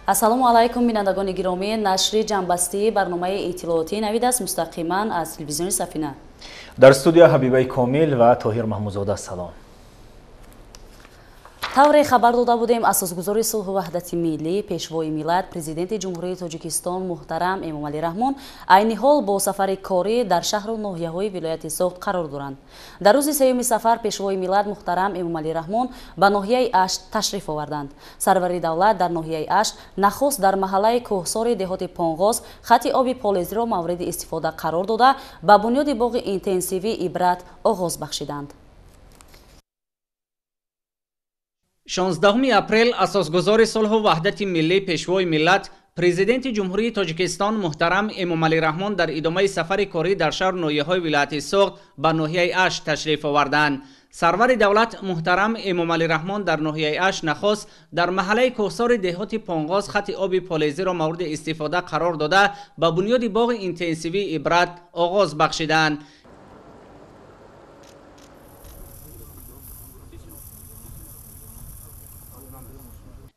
Ассалому алайкум, бинандагони гиромӣ. Нашри ҷамъбастии барномаи иттилоотӣ навид аст мустақиман аз телевизиони Сафина. Дар студия Ҳабибаи Комил ва Тоҳир Маҳмудзода. Салом. Тавре хабар дода будем, асосгузори сулҳу ваҳдати миллӣ, пешвои миллат, президенти Ҷумҳурии Тоҷикистон муҳтарам Эмомалӣ Раҳмон айни ҳол бо сафари корӣ дар шаҳру ноҳияҳои вилояти Суғд қарор доранд. Дар рӯзи сеюми сафар пешвои миллат муҳтарам Эмомалӣ Раҳмон ба ноҳияи Ашт ташриф оварданд. Сарвари давлат дар ноҳияи Ашт нахуст дар маҳаллаи кӯҳсори деҳоти Понғоз хати оби полезиро мавриди истифода қарор дода, ба бунёди боғи интенсивии Ибрат оғоз бахшиданд. 16 апрел асосгузори сулҳу ваҳдати миллӣ, пешвои миллат, президенти Ҷумҳурии Тоҷикистон муҳтарам Эмомалӣ Раҳмон дар идомаи сафари корӣ дар шаҳру ноҳияҳои вилояти Суғд ба ноҳияи Ашт ташриф оварданд. Сарвари давлат муҳтарам Эмомалӣ Раҳмон дар ноҳияи Ашт нахуст дар маҳаллаи кӯҳсори деҳоти Понғоз хати оби полезиро мавриди истифода қарор дода, ба бунёди боғи интенсивии Ибрат оғоз бахшиданд.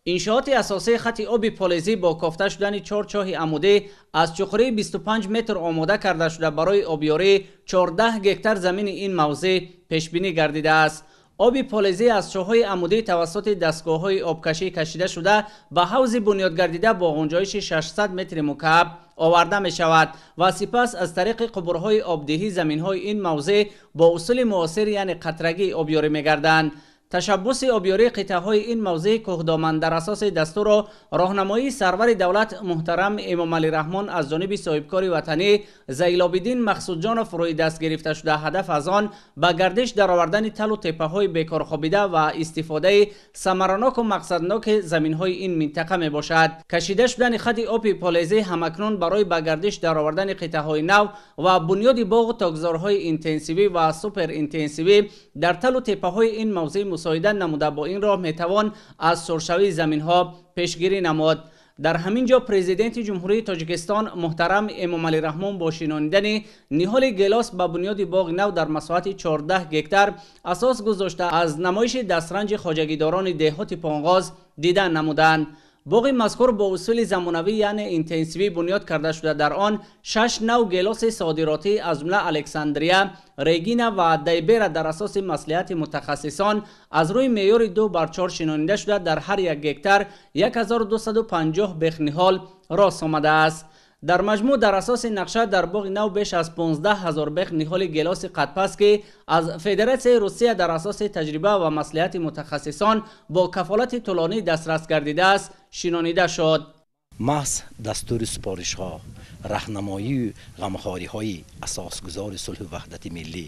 Иншооти асосии хати оби полезӣ бо кофта шудани 4 чоҳи амудӣ аз чуқурии 25 метр омода карда шуда, барои обёрии 14 гектар замини ин мавзеъ пешбинӣ гардидааст. Оби полезӣ аз чоҳҳои амудӣ тавассути дастгоҳҳои обкашӣ кашида шуда, ба ҳавзи бунёдгардида бо ғунҷоиши 600 метри мукааб оварда мешавад ва сипас аз тариқи қубурҳои обдиҳӣ заминҳои ин мавзеъ бо усули муосир, яъне қатрагӣ, обёрӣ мегарданд. Ташаббуси обёрии қитъаҳои ин мавзеи кӯҳдоман дар асоси дастуру роҳнамоии сарвари давлат муҳтарам Эмомалӣ Раҳмон аз ҷониби соҳибкори ватанӣ Зайлобиддин Мақсудҷонов рӯи даст гирифта шуда, ҳадаф аз он ба гардиш даровардани талу теппаҳои бекорхобида ва истифодаи самараноку мақсадноки заминҳои ин минтақа мебошад. Кашида шудани хати оби полезӣ ҳамакнун барои ба гардиш даровардани қитъаҳои нав ва бунёди боғу токзорҳои интенсивӣ ва суперинтенсивӣ дар талу теппаҳои ин мавзеъ мусоидат намуда, бо ин роҳ метавон аз суршавии заминҳо пешгирӣ намуд. Дар ҳамин ҷо президенти Ҷумҳурии Тоҷикистон муҳтарам Эмомалӣ Раҳмон бо шинонидани ниҳоли гелос ба бунёди боғи нав дар масоҳати 14 гектар асос гузошта, аз намоиши дастранҷи хоҷагидорони деҳоти Понғоз дидан намуданд. Боғи мазкур бо усули замонавӣ, яъне интенсивӣ бунёд карда шуда, дар он 6 нав гелоси содиротӣ аз ҷумла Александрия, Регина ва Дайбера дар асоси маслиҳати мутахассисон аз рӯи меъёри 2 бар 4 шинонида шуда, дар ҳар як гектар 1250 бех ниҳол рост омадааст. Дар маҷмӯъ дар асоси нақша дар боғи нав беш аз 15 ҳазор бех ниҳоли гелоси қадпаст, ки аз Федератсияи Русия дар асоси таҷриба ва маслиҳати мутахассисон бо кафолати тӯлонӣ дастрас гардидааст, шинонида шуд. Маҳз дастури супоришҳо, раҳнамоию ғамхориҳои асосгузори сулҳу ваҳдати миллӣ,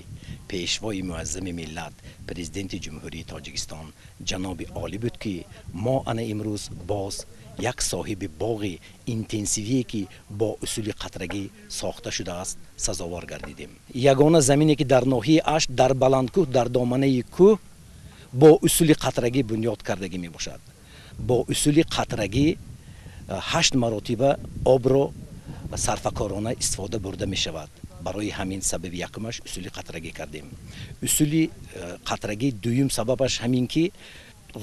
пешвои муаззами миллат, президенти Ҷумҳурии Тоҷикистон ҷаноби олӣ буд, ки мо ана имрӯз боз як соҳиби боғи интенсивие, ки бо усули қатрагӣ сохта шудааст, сазовор гардидем. Ягона замине, ки дар ноҳияи Ашт, дар баландкӯҳ, дар доманаи кӯҳ бо усули қатрагӣ бунёд кардагӣ мебошад. Бо усули қатрагӣ ҳашт маротиба обро сарфакорона истифода бурда мешавад. Барои ҳамин сабаби якумаш усули қатрагӣ кардем. Усули қатрагӣ дуюм сабабаш ҳамин, ки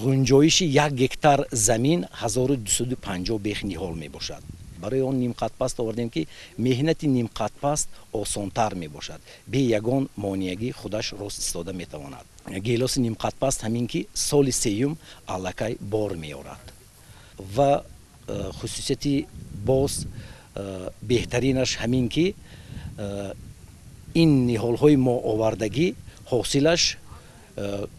ғунҷоиши як гектар замин 1250 бех ниҳол мебошад. Барои он нимқадпаст овардем, ки меҳнати нимқадпаст осонтар мебошад, бе ягон монеагӣ худаш рост истода метавонад. Гелоси нимқадпаст ҳамин, ки соли сеюм аллакай бор меорад ва хусусияти боз беҳтаринаш ҳамин, ки ин ниҳолҳои мо овардагӣ ҳосилаш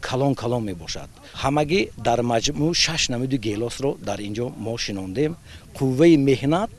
калон калон мебошад. Ҳамагӣ дар маҷмӯъ шаш намуди гелосро дар ин ҷо мо шинондем. Қувваи меҳнат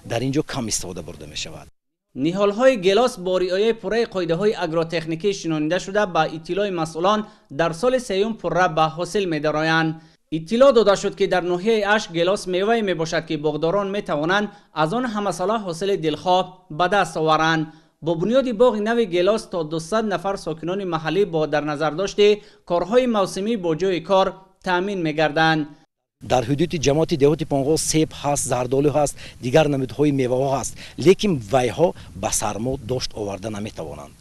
дар ин ҷо кам истифода бурда мешавад. Ниҳолҳои гелос бо риояи пурраи қоидаҳои агротехникӣ шинонида шуда, ба иттилои масъулон дар соли сеюм пурра ба ҳосил медароянд. Иттилоъ дода шуд, ки дар ноҳияи Ашт гелос мевае мебошад, ки боғдорон метавонанд аз он ҳамасола ҳосили дилхоҳ ба даст оваранд. Бо бунёди боғи нави гелос то 200 нафар сокинони маҳаллӣ бо дар назардошти корҳои мавсимӣ бо ҷойи кор таъмин мегарданд. Дар ҳудуди ҷамоати деҳоти Понғоз себ ҳаст, зардолу ҳаст, дигар намудҳои меваҳо ҳаст, лекин вайҳо ба сармо дошт оварда наметавонанд.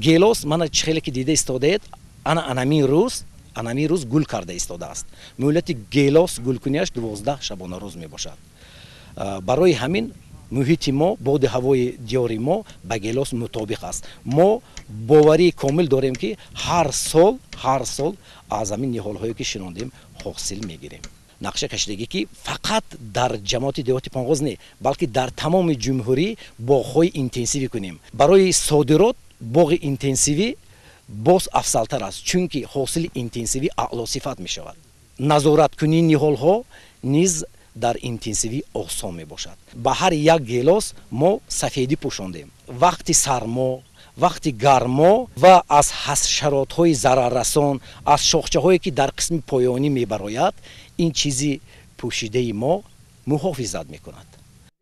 Гелос мана чӣ хеле ки дида истодаед, ана анамин рӯз Анами рӯз гул карда истодааст. Муҳлати гелос гулкунияш 12 шабонарӯз мебошад. Барои ҳамин муҳити мо, боди ҳавои диёри мо ба гелос мутобиқ аст. Мо боварии комил дорем, ки ҳар сол аз ҳамин ниҳолҳое ки шинондем ҳосил мегирем. Нақша кашидагӣ, ки фақат дар ҷамоати деҳоти Понғоз не, балки дар тамоми ҷумҳурӣ боғҳои интенсивӣ кунем. Барои содирот боғи интенсивӣ боз афзалтар аст, чунки ҳосили интенсивӣ аълосифат мешавад. Назораткунии ниҳолҳо низ дар интенсивӣ осон мебошад. Ба ҳар як гелос мо сафедӣ пӯшондем. Вақти сармо, вақти гармо ва аз ҳашаротҳои зараррасон, аз шохчаҳое ки дар қисми поёнӣ мебарояд, ин чизи пӯшидаи мо муҳофизат мекунад.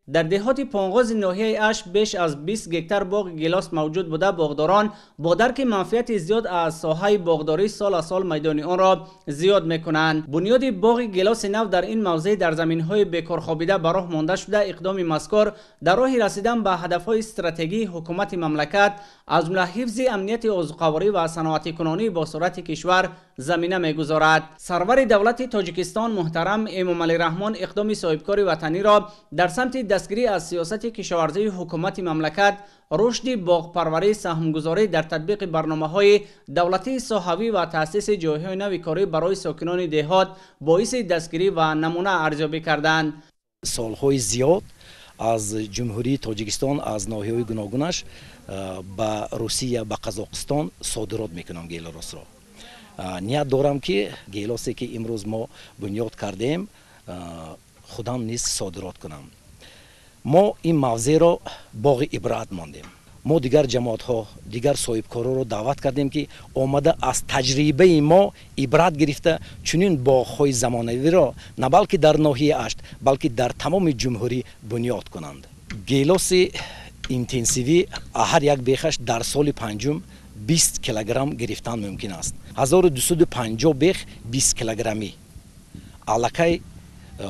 Дар деҳоти Понғози ноҳияи Ашт беш аз 20 гектар боғи гелос мавҷуд буда, боғдорон бо дарки манфиати зиёд аз соҳаи боғдорӣ сол аз сол майдони онро зиёд мекунанд. Бунёди боғи гелоси нав дар ин мавзеъ дар заминҳои бекорхобида ба роҳ монда шуда, иқдоми мазкур дар роҳи расидан ба ҳадафҳои стратегии ҳукумати мамлакат, аз ҷумла ҳифзи амнияти озуқаворӣ ва саноатикунонии босуръати кишвар замина мегузорад. Сарвари давлати Тоҷикистон муҳтарам Эмомалӣ Раҳмон иқдоми соҳибкори ватаниро дар самти дастгирӣ аз сиёсати кишоварзии ҳукумати мамлакат, рушди боғпарварӣ, саҳмгузорӣ дар татбиқи барномаҳои давлатии соҳавӣ ва таъсиси ҷойҳои нави корӣ барои сокинони деҳот боиси дастгирӣ ва намуна арзёбӣ карданд. Солҳои зиёд аз ҷумҳурии Тоҷикистон, аз ноҳияҳои гуногунаш ба Русия, ба Қазоқистон содирот мекунам гелосро. Ният дорам, ки гелосе ки имрӯз мо бунёд кардем, худам низ содирот кунам. Мо ин мавзеъро боғи ибрат мондем. Мо дигар ҷамоатҳо, дигар соҳибкорҳоро даъват кардем, ки омада аз таҷрибаи мо ибрат гирифта чунин боғҳои замонавиро на балки дар ноҳияи Ашт, балки дар тамоми ҷумҳурӣ бунёд кунанд. Гелоси интенсивӣ ҳар як бехаш дар соли панҷум 20 килограмм гирифтан мумкин аст. 1250 бех 20 килограммӣ. Аллакай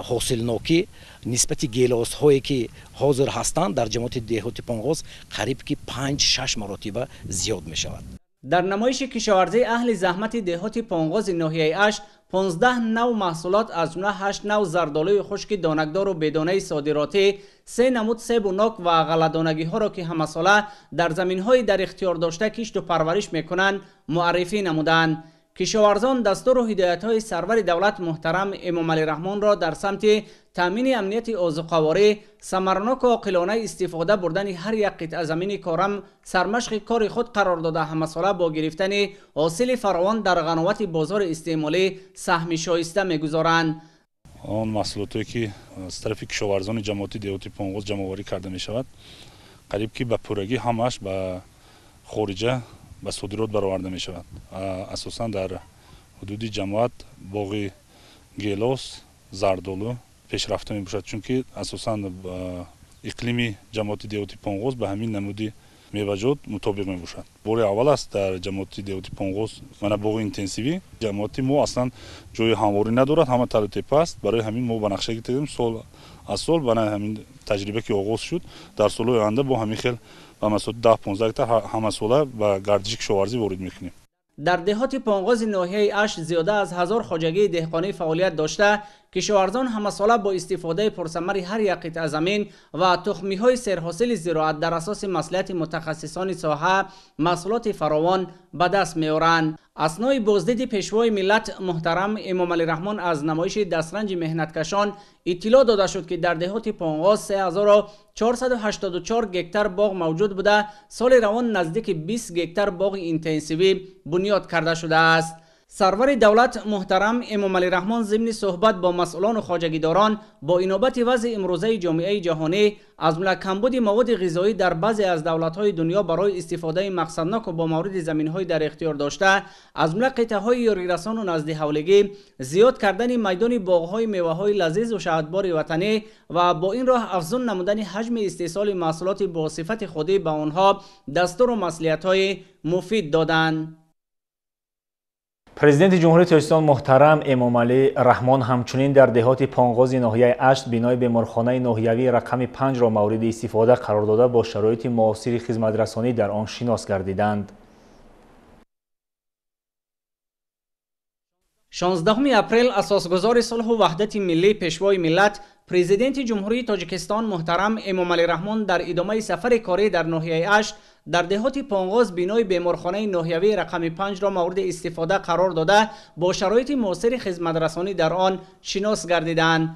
ҳосилнокӣ нисбати гелосҳое ки ҳозир ҳастанд дар ҷамоати деҳоти Понғоз қариб ки 5-6 маротиба зиёд мешавад. Дар намоиши кишоварзии аҳли заҳмати деҳоти Понғози ноҳияи Ашт 15 нав маҳсулот, аз ҷумла 8 нав зардолуи хушки донакдору бедонаи содиротӣ, 3 намуд себу нок ва ғалладонагиҳоро ки ҳамасола дар заминҳои дар ихтиёр дошта кишту парвариш мекунанд, муаррифӣ намуданд. Кишоварзон дастуру ҳидоятҳои сарвари давлат муҳтарам Эмомалӣ Раҳмонро дар самти таъмини амнияти озуқаворӣ, самарноку оқилона истифода бурдани ҳар як қитъа замини корам сармашқи кори худ қарор дода, ҳамасола бо гирифтани ҳосили фаровон дар ғановати бозори истеъмолӣ саҳми шоиста мегузоранд. Он маҳсулотое ки аз тарафи кишоварзони ҷамоати деҳоти Понғоз ҷамъоварӣ карда мешавад, қариб ки ба пуррагӣ ҳамааш ба хориҷа ба содирот бароварда мешавад. Асосан дар ҳудуди ҷамоат боғи гелос, зардолу пешрафта мебошад, чунки асосан иқлими ҷамоати деҳоти Понғоз ба ҳамин намуди меваҷот мутобиқ мебошад. Бори аввал аст дар ҷамоати деҳоти Понғоз мана боғи интенсивӣ. Ҷамоати мо аслан ҷои ҳамворӣ надорад, ҳама талу тепа аст. Барои ҳамин мо ба нақша гирифтем, сол аз сол бана ҳамин таҷриба ки оғоз шуд, дар солҳои оянда бо ҳамин хел ба масоҳати 10-15 гектар ҳамасола ба гардиши кишоварзӣ ворид мекунем. Дар деҳоти Понғози ноҳияи Ашт зиёда аз 1000 хоҷагии деҳқонӣ фаъолият дошта, кишоварзон ҳамасола бо истифодаи пурсамари ҳар як қитъа замин ва тухмиҳои серҳосили зироат дар асоси маслиҳати мутахассисони соҳа маҳсулоти фаровон ба даст меоранд. Аснои боздиди пешвои миллат муҳтарам Эмомалӣ Раҳмон аз намоиши дастранҷи меҳнаткашон иттилоъ дода шуд, ки дар деҳоти Понғоз 3484 гектар боғ мавҷуд буда, соли равон наздики 20 гектар боғи интенсивӣ бунёд карда шудааст. Сарвари давлат муҳтарам Эмомалӣ Раҳмон зимни суҳбат бо масъулону хоҷагидорон бо инобати вазъи имрӯзаи ҷомеаи ҷаҳонӣ, аз ҷумла камбуди маводи ғизоӣ дар баъзе аз давлатҳои дунё барои истифодаи мақсадноку бо мавриди заминҳои дар ихтиёр дошта, аз ҷумла қитъаҳои ёрирасону наздиҳавлигӣ, зиёд кардани майдони боғҳои меваҳои лазизу шаҳдбори ватанӣ ва бо ин роҳ афзун намудани ҳаҷми истеҳсоли маҳсулоти бо сифати худӣ ба онҳо дастуру маслиҳатҳои муфид доданд. Президенти Ҷумҳурии Тоҷикистон муҳтарам Эмомалӣ Раҳмон ҳамчунин дар деҳоти Понғози ноҳияи Ашт бинои беморхонаи ноҳиявии рақами 5-ро мавриди истифода қарор дода, бо шароити муосири хизматрасонӣ дар он шинос гардиданд. 16 апрел асосгузори сулҳу ваҳдати миллӣ, пешвои миллат, президенти Ҷумҳурии Тоҷикистон муҳтарам Эмомалӣ Раҳмон дар идомаи сафари корӣ дар ноҳияи Ашт дар деҳоти Понғоз бинои беморхонаи ноҳиявии рақами 5-ро мавриди истифода қарор дода, бо шароити муосири хизматрасонӣ дар он шинос гардиданд.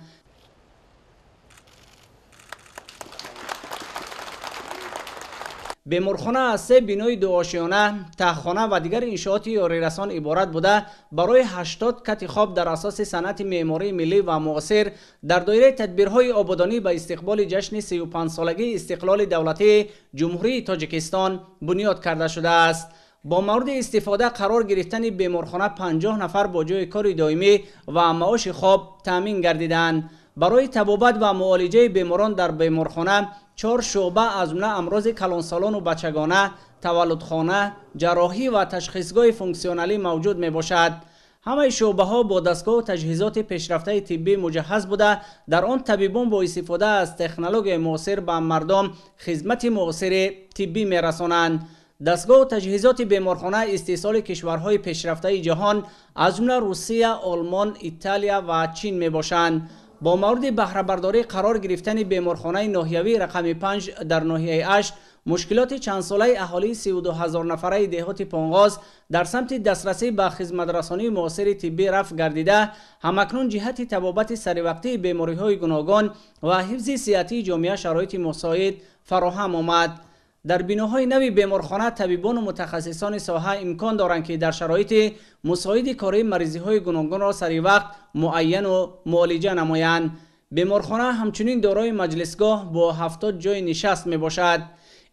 Беморхона аз 3 бинои дуошиёна, таҳхона ва дигар иншооти ёрирасон иборат буда, барои 80 кати хоб дар асоси санъати меъмории миллӣ ва муосир дар доираи тадбирҳои ободонӣ ба истиқболи ҷашни 35-солагии истиқлоли давлатии Ҷумҳурии Тоҷикистон бунёд карда шудааст. Бо мавриди истифода қарор гирифтани беморхона 50 нафар бо ҷои кори доимӣ ва маоши хоб таъмин гардиданд. Барои табобат ва муолиҷаи беморон дар беморхона 4 шуъба аз ҷумла амрози калонсолону бачагона, таваллудхона, ҷарроҳӣ ва ташхисгоҳи функсионалӣ мавҷуд мебошад. Ҳамаи шуъбаҳо бо дастгоҳу таҷҳизоти пешрафтаи тиббӣ муҷаҳҳаз буда, дар он табибон бо истифода аз технологияи муосир ба мардом хизмати муосири тиббӣ мерасонанд. Дастгоҳу таҷҳизоти беморхона истеҳсоли кишварҳои пешрафтаи ҷаҳон аз ҷумла Русия, Олмон, Италия ва Чин мебошанд. Бо мавриди баҳрабардорӣ қарор гирифтани беморхонаи ноҳиявии рақами 5 дар ноҳияи Ашт мушкилоти чандсолаи аҳолии 32 ҳазор нафараи деҳоти Понғоз дар самти дастрасӣ ба хизматрасонии муосири тиббӣ рафъ гардида, ҳамакнун ҷиҳати табобати саривақтии бемориҳои гуногун ва ҳифзи сиҳатии ҷомеа шароити мусоид фароҳам омад. Дар биноҳои нави беморхона табибону мутахассисони соҳа имкон доранд, ки дар шароити мусоиди кории маризиҳои гуногунро сари вақт муайяну муолиҷа намоянд. Беморхона ҳамчунин дорои маҷлисгоҳ бо 70 ҷои нишаст мебошад.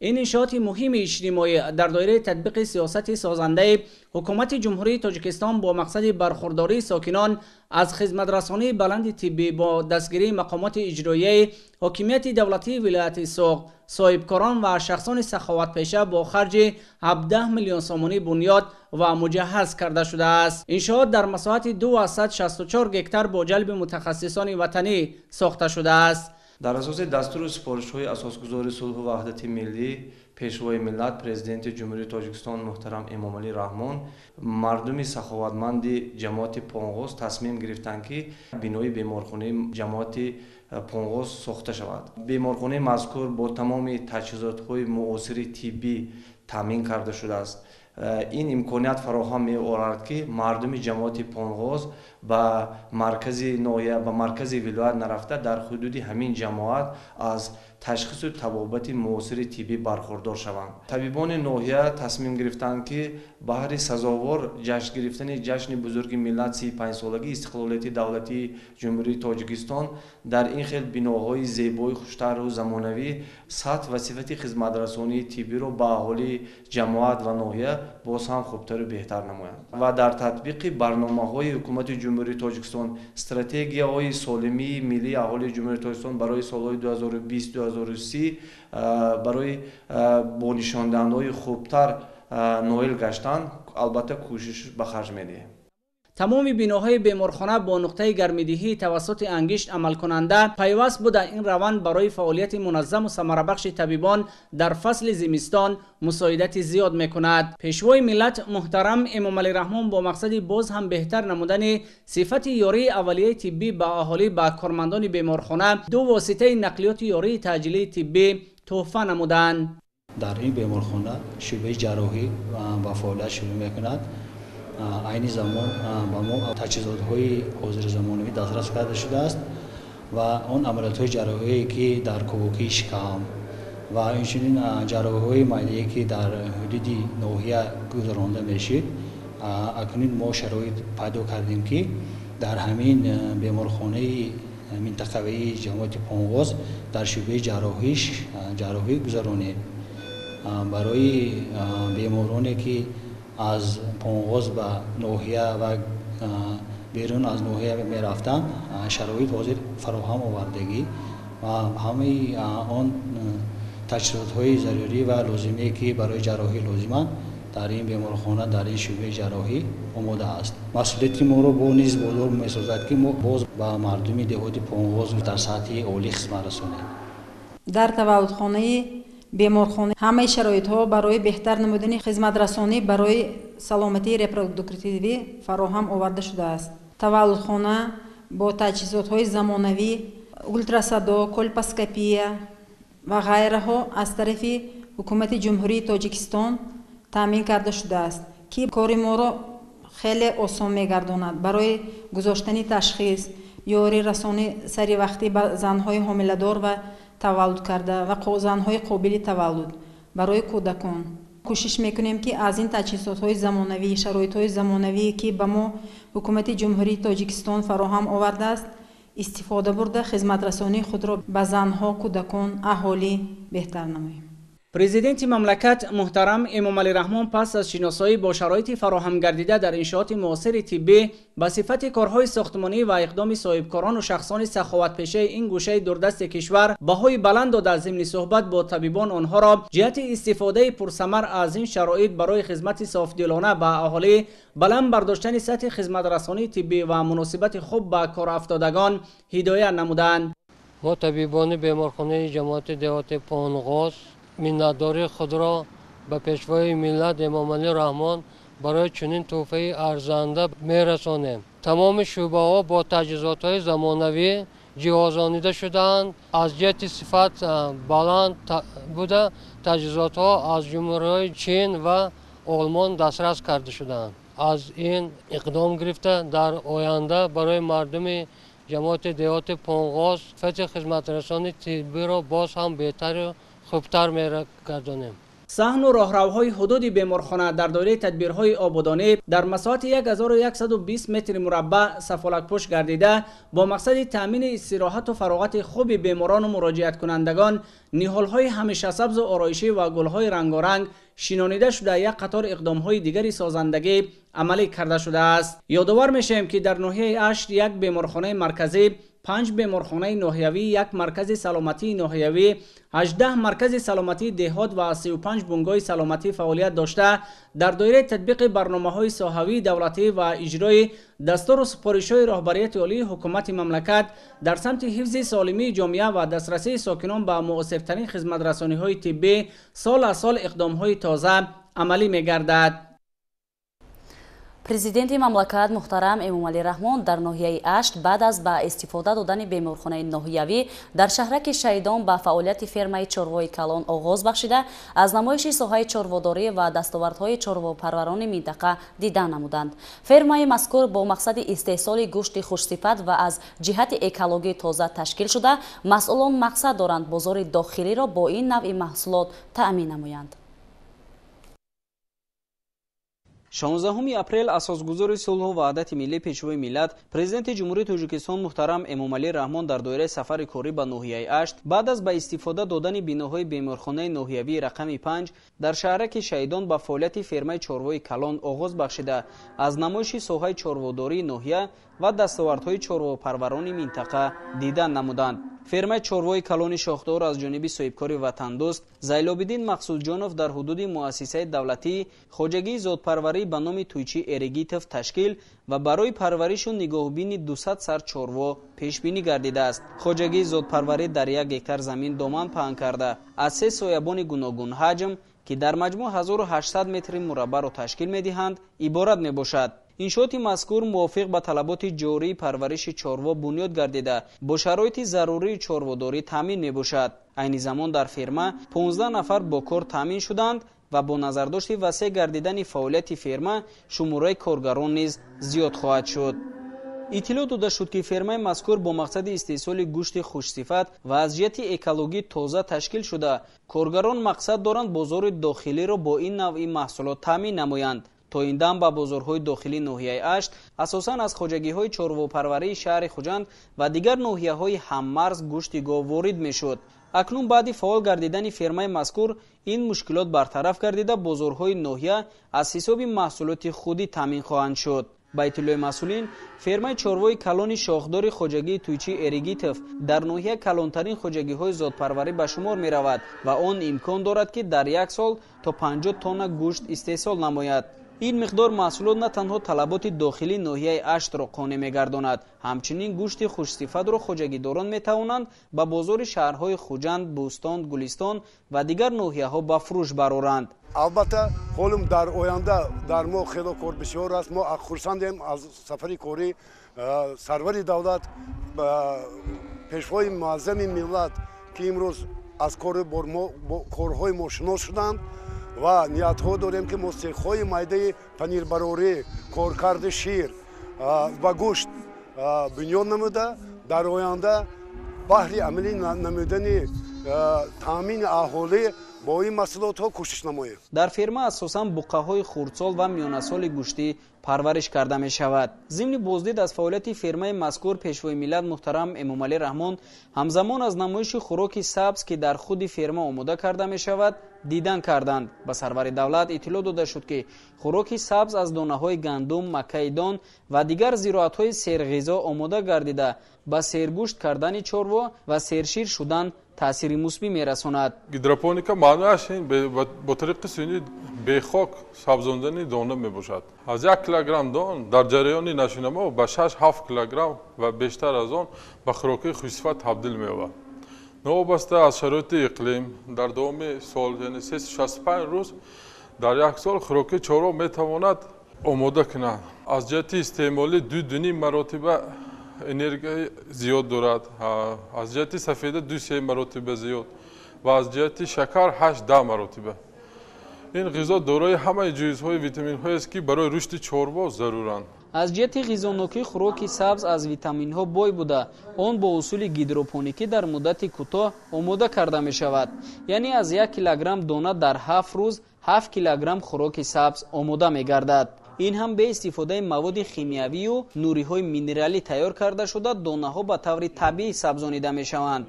Ин иншооти муҳими иҷтимоӣ дар доираи татбиқи сиёсати созандаи ҳукумати Ҷумҳурии Тоҷикистон бо мақсади бархурдории сокинон аз хизматрасонии баланди тиббӣ бо дастгирии мақомоти иҷроияи ҳокимияти давлатии вилояти Суғд, соҳибкорон ва шахсони саховатпеша бо харҷи 17 миллион сомонӣ бунёд ва муҷаҳҳаз карда шудааст. Иншоот дар масоҳати 264 гектар бо ҷалби мутахассисони ватанӣ сохта шудааст. Дар асоси дастуру супоришҳои асосгузори сулҳу ваҳдати миллӣ, пешвои миллат, президенти Ҷумҳурии Тоҷикистон муҳтарам Эмомалӣ Раҳмон, мардуми саховатманди ҷамоати Понғоз тасмим гирифтанд, ки бинои беморхонаи ҷамоати Понғоз сохта шавад. Беморхонаи мазкур бо тамоми таҷҳизотҳои муосири тиббӣ таъмин карда шудааст. Ин имконият фароҳам меорад, ки мардуми ҷамоати Понғоз ба маркази ноҳия, ба маркази вилоят нарафта, дар ҳудуди ҳамин ҷамоат аз ташхису табобати муосири тиббӣ бархурдор шаванд. Табибони ноҳия тасмим гирифтанд, ки баҳри сазовор ҷашн гирифтани ҷашни бузурги миллат 35-солагии истиқлолияти давлатии Ҷумҳурии Тоҷикистон дар ин хел биноҳои зебои хуштару замонавӣ сатҳ ва сифати хизматрасонии тиббиро ба аҳолии ҷамоат ва ноҳия боз ҳам хубтару беҳтар намоянд ва дар татбиқи барномаҳои ҳукумати Ҷумҳурии Тоҷикистон, стратегияҳои солимии миллии аҳолии Ҷумҳурии Тоҷикистон барои солҳои 2020-2030 барои бо нишондиҳандаҳои хубтар ноил гаштан албатта кӯшиш ба харҷ медиҳем. Тамоми биноҳои беморхона бо нуқтаи гармидиҳӣ тавассути ангишт амалкунанда пайваст буда, ин раванд барои фаъолияти муназзаму самарабахши табибон дар фасли зимистон мусоидати зиёд мекунад. Пешвои миллат муҳтарам Эмомалӣ Раҳмон бо мақсади боз ҳам беҳтар намудани сифати ёрии аввалияи тиббӣ ба аҳолӣ ба кормандони беморхона 2 воситаи нақлиёти ёрии таъҷилии тиббӣ тӯҳфа намуданд. Дар ин беморхона шӯъбаи ҷарроҳӣ ба фаъолият шурӯъ мекунад. Айни замон ба мо таҷҳизотҳои ҳозирзамонавӣ дастрас карда шудааст ва он амалиётҳои ҷарроҳие, ки дар ковокии шикам ва инчунин ҷарроҳиҳои майдае, ки дар ҳудуди ноҳия гузаронда мешид, акнун мо шароит пайдо кардем, ки дар ҳамин беморхонаи минтақавии ҷамоати Понғоз дар шӯъбаи ҷарроҳӣ гузаронем. Барои бемороне, ки аз Понғоз ба ноҳия ва берун аз ноҳия мерафтанд, шароит ҳозир фароҳам овардагӣ ва ҳамаи он таҷҳизотҳои зарурӣ ва лозимие, ки барои ҷарроҳӣ лозиманд, дар ин беморхона, дар ин шӯъбаи ҷарроҳӣ омода аст. Масъулияти моро бо низ бодор месозад, ки мо боз ба мардуми деҳоти Понғоз дар сатҳи олӣ хизмат расонем. Дар таваллудхонаи Беморхона ҳамаи шароитҳо барои беҳтар намудани хизматрасонӣ барои саломатии репродуктивӣ фароҳам оварда шудааст. Таваллудхона бо таҷҳизотҳои замонавӣ, ултрасадо, колпоскопия ва ғайраҳо аз тарафи ҳукумати Ҷумҳурии Тоҷикистон таъмин карда шудааст, ки кори моро хеле осон мегардонад барои гузоштани ташхис, ёрирасонӣ саривақтӣ ба занҳои ҳомиладор ва таваллудкарда ва занҳои қобили таваллуд барои кӯдакон. Кӯшиш мекунем, ки аз ин таҷҳизотҳои замонавӣ, шароитҳои замонавӣ, ки ба мо ҳукумати Ҷумҳурии Тоҷикистон фароҳам овардааст, истифода бурда хизматрасонии худро ба занҳо, кӯдакон, аҳолӣ беҳтар намоем. Президенти мамлакат муҳтарам Эмомалӣ Раҳмон пас аз шиносоӣ бо шароити фароҳам гардида дар иншооти муосири тиббӣ ба сифати корҳои сохтмонӣ ва иқдоми соҳибкорону шахсони саховатпешаи ин гӯшаи дурдасти кишвар баҳои баланд дода, зимни суҳбат бо табибон онҳоро ҷиҳати истифодаи пурсамар аз ин шароит барои хизмати софдилона ба аҳолӣ, баланд бардоштани сатҳи хизматрасонии тиббӣ ва муносибати хуб ба корафтодагон ҳидоят намуданд. Мо табибони беморхонаи ҷамоати деҳоти Понғоз миннатдории худро ба пешвои миллат Эмомалӣ Раҳмон барои чунин тӯҳфаи арзанда мерасонем. Тамоми шӯъбаҳо бо таҷҳизотҳои замонавӣ ҷиҳозонида шудаанд. Аз ҷиҳати сифат баланд буда, таҷҳизотҳо аз ҷумҳуриҳои Чин ва Олмон дастрас карда шудаанд. Аз ин иқдом гирифта дар оянда барои мардуми ҷамоати деҳоти Понғоз сифати хизматрасонии тиббиро боз ҳам беҳтару хубтар мегардонем. Саҳну роҳравҳои ҳудуди беморхона дар доираи тадбирҳои ободонӣ дар масоҳати 1120 метри мураббаъ сафолакпӯш гардида, бо мақсади таъмини истироҳату фароғати хуби беморону муроҷиаткунандагон ниҳолҳои ҳамешасабзу ороишӣ ва гулҳои рангоранг шинонида шуда, як қатор иқдомҳои дигари созандагӣ амалӣ карда шудааст. Ёдовар мешавем, ки дар ноҳияи Ашт як беморхонаи марказӣ, 5 беморхонаи ноҳиявӣ, як маркази саломатии ноҳиявӣ, 18 маркази саломатии деҳот ва 35 бунгоҳи саломатӣ фаъолият дошта, дар доираи татбиқи барномаҳои соҳавии давлатӣ ва иҷрои дастуру супоришҳои роҳбарияти олии ҳукумати мамлакат дар самти ҳифзи солимии ҷомеа ва дастрасии сокинон ба муосиртарин хизматрасониҳои тиббӣ сол аз сол иқдомҳои тоза амалӣ мегардад. Президенти мамлакат муҳтарам Эмомалӣ Раҳмон дар ноҳияи Ашт баъд аз ба истифода додани беморхонаи ноҳиявӣ дар шаҳраки Шаҳидон ба фаъолияти фермаи чорвои калон оғоз бахшида, аз намоиши соҳаи чорводорӣ ва дастовардҳои чорвопарварони минтақа дидан намуданд. Фермаи мазкур бо мақсади истеҳсоли гӯшти хушсифат ва аз ҷиҳати экологӣ тоза ташкил шуда, масъулон мақсад доранд бозори дохилиро бо ин навъи маҳсулот таъмин намоянд. 16 апрел асосгузори сулҳу ваҳдати миллӣ, пешвои миллат, президенти Ҷумҳурии Тоҷикистон муҳтарам Эмомалӣ Раҳмон дар доираи сафари корӣ ба ноҳияи Ашт баъд аз ба истифода додани биноҳои беморхонаи ноҳиявии рақами 5 дар шаҳраки Шаҳидон ба фаъолияти фермаи чорвои калон оғоз бахшида, аз намоиши соҳаи чорводории ноҳия ва дастовардҳои чорвопарварони минтақа дидан намуданд. Фермаи чорвои калони шохдор аз ҷониби соҳибкори ватандӯст Зайлобиддин Мақсудҷонов дар ҳудуди муассисаи давлатии хоҷагии зодпарварӣ ба номи Туйчи Эрегитов ташкил ва барои парваришу нигоҳубини 200 сар чорво пешбинӣ гардидааст. Хоҷагии зодпарварӣ дар 1 гектар замин доман паҳн карда, аз 3 соябони гуногунҳаҷм, ки дар маҷмӯъ 1800 метри мураббаъро ташкил медиҳанд, иборат мебошад. Иншооти мазкур мувофиқ ба талаботи ҷории парвариши чорво бунёд гардида, бо шароити зарурии чорводорӣ таъмин мебошад. Айни замон дар ферма 15 нафар бо кор таъмин шуданд ва бо назардошти васеъ гардидани фаъолияти ферма шумораи коргарон низ зиёд хоҳад шуд. Иттилоъ дода шуд, ки фермаи мазкур бо мақсади истеҳсоли гӯшти хушсифат ва аз ҷиҳати экологӣ тоза ташкил шуда, коргарон мақсад доранд бозори дохилиро бо ин навъи маҳсулот таъмин намоянд. То ин дам ба бозорҳои дохилии ноҳияи Ашт асосан аз хоҷагиҳои чорвопарварии шаҳри Хуҷанд ва дигар ноҳияҳои ҳаммарз гӯшти гов ворид мешуд. Акнун баъди фаъол гардидани фермаи мазкур ин мушкилот бартараф гардида, бозорҳои ноҳия аз ҳисоби маҳсулоти худӣ таъмин хоҳанд шуд. Ба иттилои масъулин, фермаи чорвои калони шохдори хоҷагии Туйчи Эрегитов дар ноҳия калонтарин хоҷагиҳои зодпарварӣ ба шумор меравад ва он имкон дорад, ки дар як сол то 50 тонна гӯшт истеҳсол намояд. Ин миқдор маҳсулот на танҳо талаботи дохилии ноҳияи Аштро қонеъ мегардонад, ҳамчунин гӯшти хушсифатро хоҷагидорон метавонанд ба бозори шаҳрҳои Хуҷанд, Бӯстон, Гулистон ва дигар ноҳияҳо ба фурӯш бароранд. Албатта, ҳолим дар оянда дар мо хело кор бисёр аст. Мо хурсандем аз сафари корӣ сарвари давлат, пешвои муаззами миллат, ки имрӯз аз корҳои мо шинос шуданд ва ниятҳо дорем, ки мо сехҳои майдаи панирбарорӣ, коркарди шир ва гӯшт бунёд намуда, дар оянда баҳри амалӣ намудани таъмини аҳолӣ бо ин маҳсулотҳо кӯшиш намоем. Дар ферма асосан буққаҳои хурдсол ва миёнасоли гӯштӣ парвариш карда мешавад. Зимни боздид аз фаъолияти фермаи мазкур пешвои миллат муҳтарам Эмомалӣ Раҳмон ҳамзамон аз намоиши хӯроки сабз, ки дар худи ферма омода карда мешавад, дидан карданд. Ба сарвари давлат иттилоъ дода шуд, ки хӯроки сабз аз донаҳои гандум, маккаи дон ва дигар зироатҳои серғизо омода гардида, ба сергӯшт кардани чорво ва сершир шудан таъсири мусбӣ мерасонад. Гидропоника маънояш ин бо тариқи сунъӣ бехок сабзондани дона мебошад. Аз 1 килограмм дон дар ҷараёни нашъунамо ба 6-7 килограмм ва бештар аз он ба хӯрокии хушсифат табдил меёбад. Новобаста аз шароити иқлим дар давоми сол, яъне 365 рӯз дар як сол хӯрокии чорво метавонад омода кунад. Аз ҷиҳати истеъмолӣ 2-2.5 маротиба энергия зиёд дорад, аз ҷиҳати сафеда 2-3 маротиба зиёд ва аз ҷиҳати шакар 8-10 маротиба. Ин ғизо дорои ҳамаи ҷузъҳои витаминҳоест, ки барои рушди чорво заруранд. Аз ҷиҳати ғизонокӣ хӯроки сабз аз витаминҳо бой буда, он бо усули гидропоникӣ дар муддати кӯтоҳ омода карда мешавад. Яъне аз 1 килограмм дона дар 7 рӯз 7 килограмм хӯроки сабз омода мегардад. Ин ҳам бе истифодаи маводи химиявию нуриҳои минералӣ тайёр карда шуда, донаҳо ба таври табиӣ сабзонида мешаванд.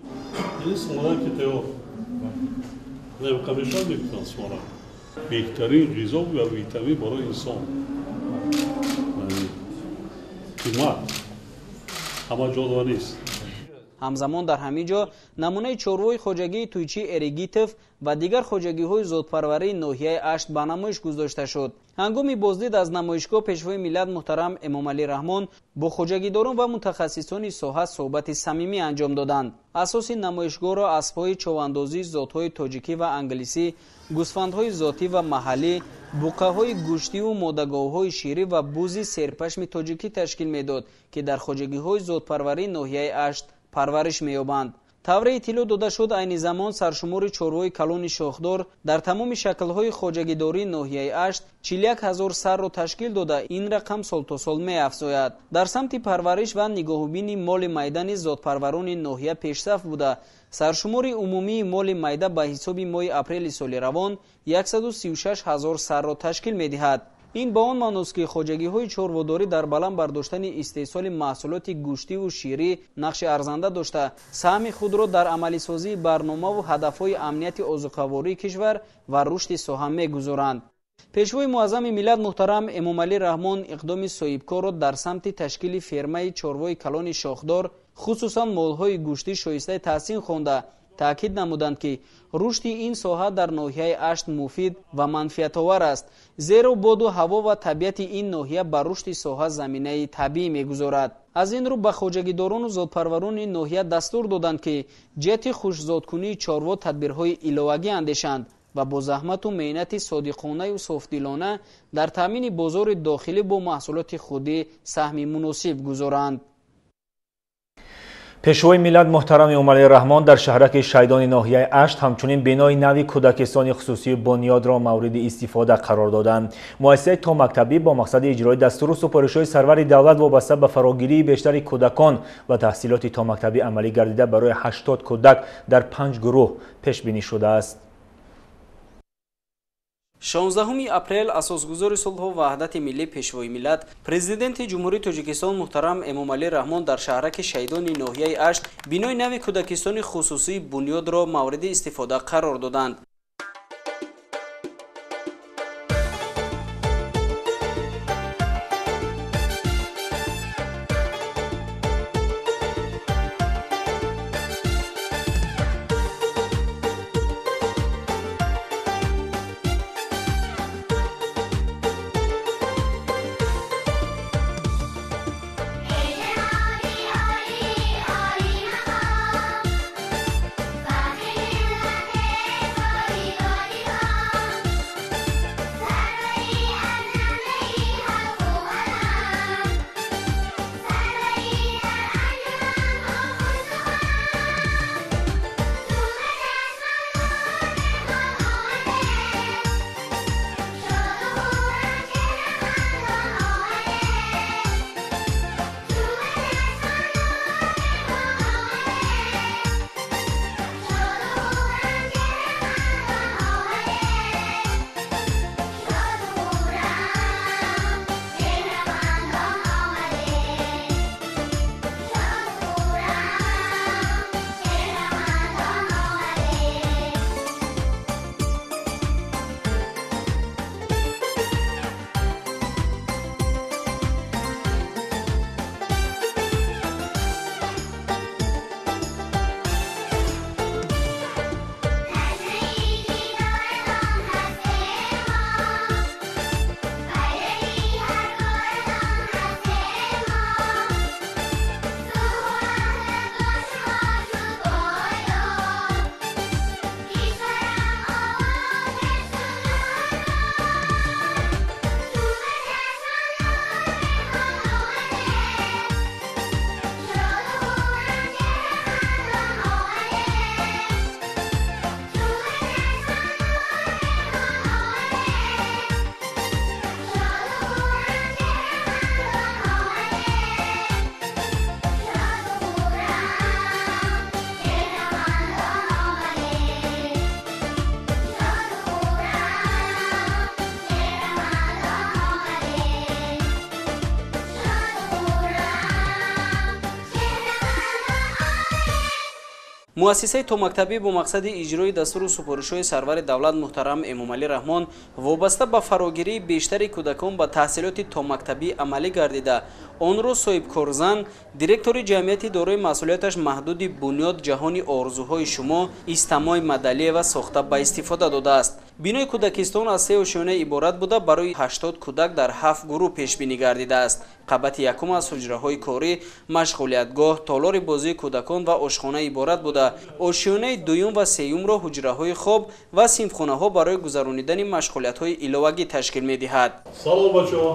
Беҳтарин ғизо ва витамин барои инсон қимат ҳама ҷо нест. Ҳамзамон дар ҳамин ҷо намунаи чорвои хоҷагии Туйчи Эригитов ва дигар хоҷагиҳои зодпарварии ноҳияи Ашт ба намоиш гузошта шуд. Ҳангоми боздид аз намоишгоҳ пешвои миллат муҳтарам Эмомалӣ Раҳмон бо хоҷагидорон ва мутахассисони соҳа суҳбати самимӣ анҷом доданд. Асоси намоишгоҳро аспҳои човандозии зотҳои тоҷикӣ ва англисӣ, гӯсфандҳои зотӣ ва маҳаллӣ, буққаҳои гӯштиву модаговҳои ширӣ ва бузи серпашми тоҷикӣ ташкил медод, ки дар хоҷагиҳои зодпарварии ноҳияи Ашт парвариш меёбанд. Тавре иттилоъ дода шуд, айни замон саршумори чорвои калони шохдор дар тамоми шаклҳои хоҷагидории ноҳияи Ашт 41 ҳазор сарро ташкил дода, ин рақам сол то сол меафзояд. Дар самти парвариш ва нигоҳубини моли майда низ зодпарварони ноҳия пешсаф буда, саршумори умумии моли майда ба ҳисоби моҳи апрели соли равон 136 ҳазор сарро ташкил медиҳад. Ин ба он маъност, ки хоҷагиҳои чорводорӣ дар баланд бардоштани истеҳсоли маҳсулоти гӯштиву ширӣ нақши арзанда дошта, саҳми худро дар амалисозии барномаву ҳадафҳои амнияти озуқавории кишвар ва рушди соҳа мегузоранд. Пешвои муаззами миллат муҳтарам Эмомалӣ Раҳмон иқдоми соҳибкорро дар самти ташкили фермаи чорвои калони шохдор, хусусан молҳои гӯштӣ шоистаи таҳсин хонда, таъкид намуданд, ки рушди ин соҳа дар ноҳияи Ашт муфид ва манфиатовар аст, зеро боду ҳаво ва табиати ин ноҳия ба рушди соҳа заминаи табиӣ мегузорад. Аз ин рӯ ба хоҷагидорону зодпарварони ноҳия дастур доданд, ки ҷиҳати хушзодкунии чорво тадбирҳои иловагӣ андешанд ва бо заҳмату меҳнати содиқонаю софдилона дар таъмини бозори дохилӣ бо маҳсулоти худӣ саҳми муносиб гузоранд. Пешвои миллат муҳтарам Эмомалӣ Раҳмон дар шаҳраки Шайдони ноҳияи Ашт ҳамчунин бинои нави кӯдакистони хусусии Бунёдро мавриди истифода қарор доданд. Муассисаи томактабӣ бо мақсади иҷрои дастуру супоришҳои сарвари давлат вобаста ба фарогирии бештари кӯдакон ва таҳсилоти томактабӣ амалӣ гардида, барои 80 кӯдак дар 5 гурӯҳ пешбинӣ шудааст. 16 апрел асосгузори сулҳу ваҳдати миллӣ, пешвои миллат, президенти Ҷумҳурии Тоҷикистон муҳтарам Эмомалӣ Раҳмон дар шаҳраки Шайдони ноҳияи Ашт бинои нави кӯдакистони хусусии Бунёдро мавриди истифода қарор доданд. Муассисаи томактабӣ бо мақсади иҷрои дастуру супоришҳои сарвари давлат муҳтарам Эмомалӣ Раҳмон вобаста ба фарогирии бештари кӯдакон ба таҳсилоти томактабӣ амалӣ гардида, онро соҳибкорзан, директори ҷамъияти дорои масъулияташ маҳдуди Бунёд ҷаҳони орзуҳои шумо Истамой Мадалиева сохта ба истифода додааст. Бинои кӯдакистон аз се ошёна иборат буда, барои 80 кӯдак дар 7 гурӯҳ пешбинӣ гардидааст. Қабати якум аз ҳуҷраҳои корӣ, машғулиятгоҳ, толори бозии кӯдакон ва ошхона иборат буда, ошёнаи дуюм ва сеюмро ҳуҷраҳои хоб ва синфхонаҳо барои гузаронидани машғулиятҳои иловагӣ ташкил медиҳад. Салом, бачаҳо!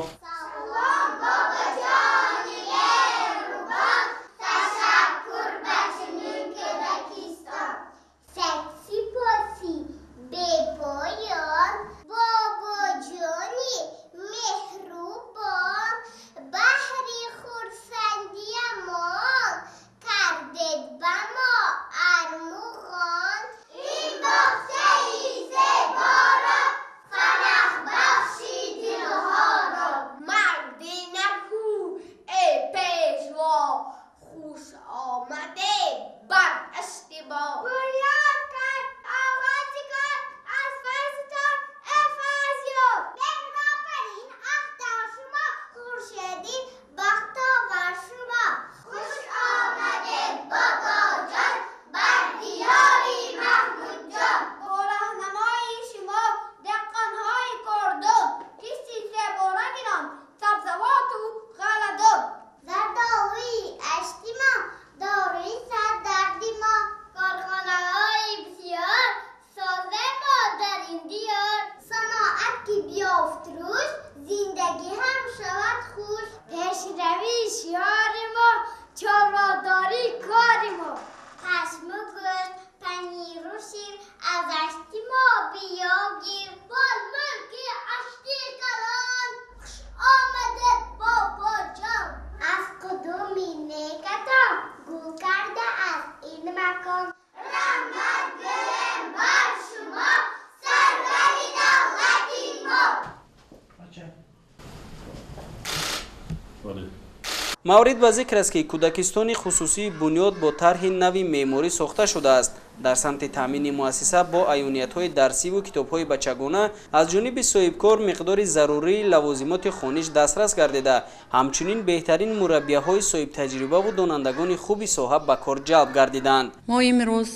Маврид ба зикр аст, ки кӯдакистони хусусии Бунёд бо тарҳи нави меъморӣ сохта шудааст. Дар самти таъмини муассиса бо аёниятҳои дарсиву китобҳои бачагона аз ҷониби соҳибкор миқдори зарурии лавозимоти хониш дастрас гардида, ҳамчунин беҳтарин мураббияҳои соҳибтаҷрибаву донандагони хуби соҳа ба кор ҷалб гардиданд. Мо имрӯз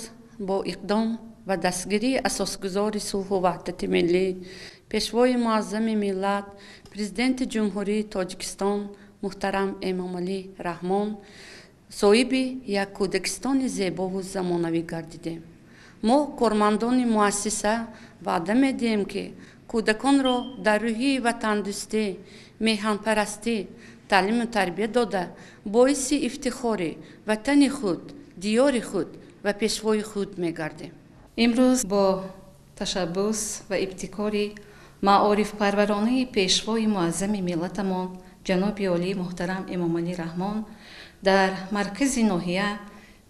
бо иқдом ва дастгирии асосгузори сулҳу ваҳдати миллӣ, пешвои муаззами миллат, президенти Ҷумҳурии Тоҷикистон муҳтарам Эмомалӣ Раҳмон соҳиби як кӯдакистони зебову замонавӣ гардидем. Мо кормандони муассиса ваъда медиҳем, ки кӯдаконро дар рӯҳии ватандӯстӣ, меҳанпарастӣ таълиму тарбия дода, боиси ифтихори ватани худ, диёри худ ва пешвои худ мегардем. Имрӯз бо ташаббус ва ибтикори маорифпарваронаи пешвои муаззами миллатамон ҷаноби олӣ муҳтарам Эмомалӣ Раҳмон дар маркази ноҳия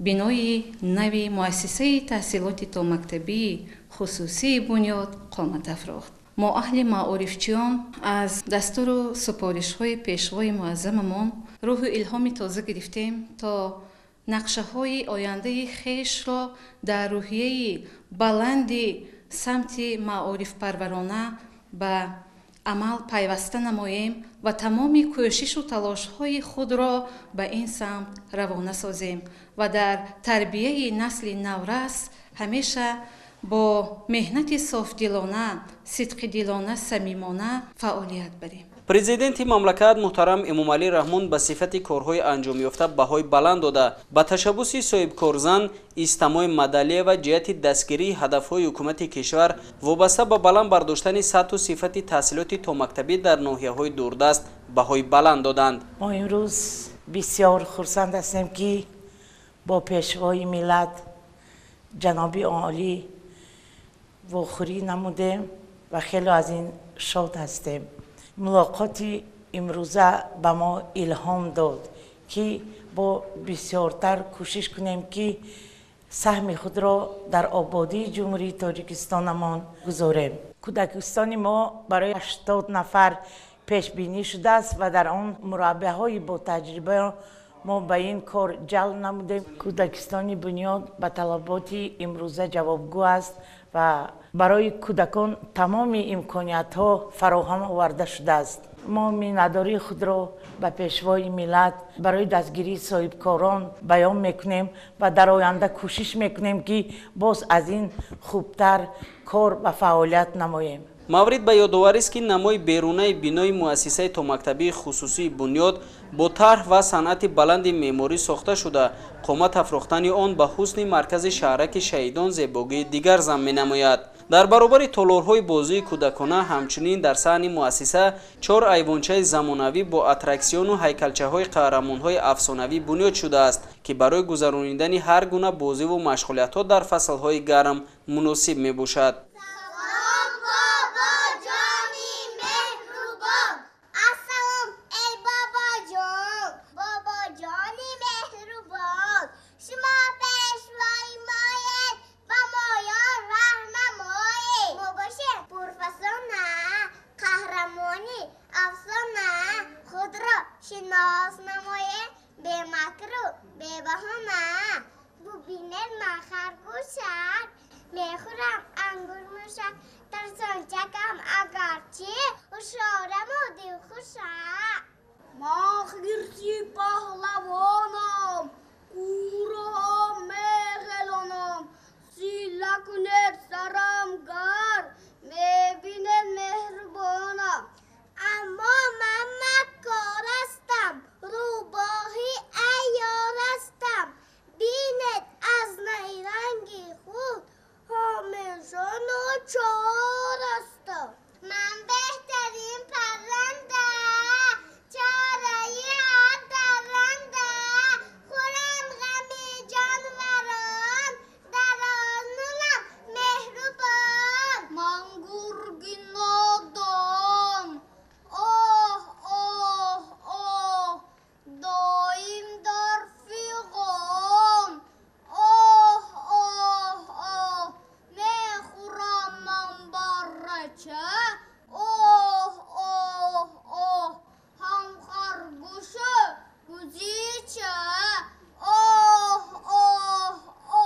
бинои нави муассисаи таҳсилоти томактабии хусусии Бунёд қомат афрохт. Мо аҳли маорифчиён аз дастуру супоришҳои пешвои муаззамамон рӯҳу илҳоми тоза гирифтем, то нақшаҳои ояндаи хешро дар рӯҳияи баланди самти маорифпарварона ба амал пайваста намоем ва тамоми кӯшишу талошҳои худро ба ин самт равона созем ва дар тарбияи насли наврас ҳамеша бо меҳнати софдилона, сидқидилона, самимона фаъолият барем. Президенти мамлакат муҳтарам Эмомалӣ Раҳмон ба сифати корҳои анҷомёфта баҳои баланд дода, ба ташаббуси соҳибкорзан Истамой Мадалиева ҷиҳати дастгирии ҳадафҳои ҳукумати кишвар вобаста ба баланд бардоштани сатҳу сифати таҳсилоти томактабӣ дар ноҳияҳои дурдаст баҳои баланд доданд. Мо имрӯз бисёр хурсанд ҳастем, ки бо пешвои миллат ҷаноби олӣ вохӯрӣ намудем ва хеле аз ин шод ҳастем. Мулоқоти имрӯза ба мо илҳом дод, ки бо бисёртар кӯшиш кунем, ки саҳми худро дар ободии Ҷумҳурии Тоҷикистонамон гузорем. Кӯдакистони мо барои 80 нафар пешбинӣ шудааст ва дар он мураббияҳои ботаҷриба Мо ба ин кор ҷалб намудем. Кӯдакистони Бунёд ба талаботи имрӯза ҷавобгӯ аст ва барои кӯдакон тамоми имкониятҳо фароҳам оварда шудааст. Мо миннатдории худро ба Пешвои миллат барои дастгирии соҳибкорон баён мекунем ва дар оянда кӯшиш мекунем, ки боз аз ин хубтар кор ва фаъолият намоем. Маврид ба ёдоварист, ки намои берунаи бинои муассисаи томактабии хусусии Бунёд бо тарҳ ва санъати баланди меъморӣ сохта шуда, қомат афрохтани он ба ҳусни маркази шаҳраки Шаҳидон зебогии дигар зам менамояд. Дар баробари толорҳои бозии кӯдакона, ҳамчунин дар саҳни муассиса чор айвончаи замонавӣ бо аттраксиону ҳайкалчаҳои қаҳрамонҳои афсонавӣ бунёд шудааст, ки барои гузаронидани ҳар гуна бозиву машғулиятҳо дар фаслҳои гарм муносиб мебошад. Шинос намоед бемакру бебаҳона. Бубинед, ман харгӯшак мехӯрам ангур мушак, тарсончакам агарчи ҳушёраму дилхушак. Ман хирси паҳлавонам, кӯраҳо меғелонам, сила кунед сарам гар мебинед меҳрубонам. Аммо ман маккор ҳастам, рӯбоҳи айёр ҳастам. Бинед, аз найранги худ ҳамеша ночор ҳастам. Ман беҳтарин парранда, чораи ҳар дарранда. Хӯрам ғами ҷонварон, дароз нулам меҳрубон. Ман гурги нодон, оҳ оҳ оҳ, доим дар фиғон. Оҳ оҳ оҳ, мехӯрам ман баррача. Оҳ оҳ оҳ, ҳам харгӯшу гузича. Оҳ оҳ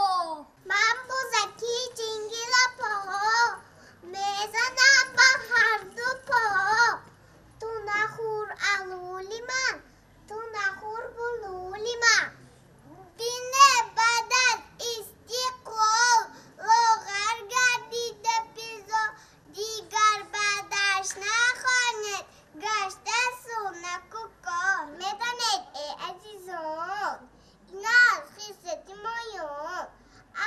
оҳ. Ман бузаки ҷингилапо, мезанам ба ҳарду по. Ту нахӯр алули ман, ту нахӯр булули ман. Бине, баъд аз истиқлол лоғар гардида пизо, дигар баъдаш нахонед гашта сунаку кор. Медонед, э азизон, ин аз хислати моён.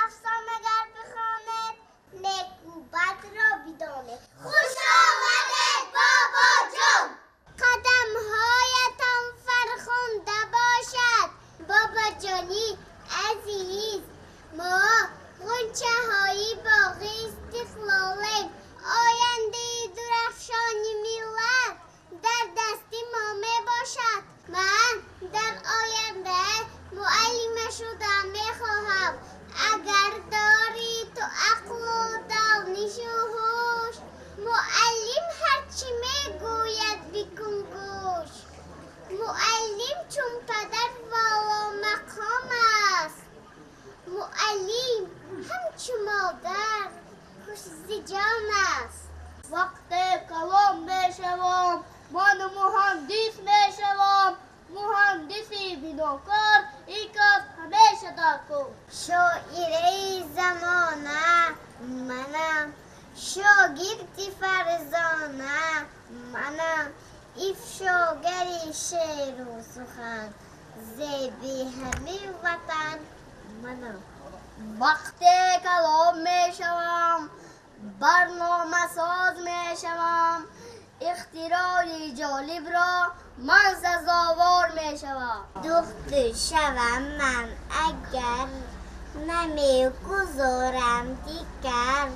Афсонагар бихонед, неку бадро бидонед. Хуш омадед, бобоҷон! Қадамҳоятон фархунда бошад, бобоҷони азиз. Мо ғунчаҳои боғи истиқлолем. Ояндаи дурахшони миллат дар дасти мо мебошад. Ман дар оянда муаллима шуда мехоҳам. Агар дорӣ ту ақлу донишу ҳуш, муаллим ҳарчи мегӯяд бикун гӯш. Муаллим чун падар воломақом аст. Муаллим ҳамчу модар хушзиҷон аст. Вақте калом мешавам, ман муҳандис мешавам. Муҳандиси бинокор ин кас ҳамеша дар кор. Шоираи замона манам, шогирди фарзона манам, ифшогари шеъру сухан, зеби ҳамин ватан манам. Вақте калом мешавам, барномасоз мешавам, ихтирои ҷолибро ман сазовор мешавам. Духтур шавам ман агар, намегузорам дигар.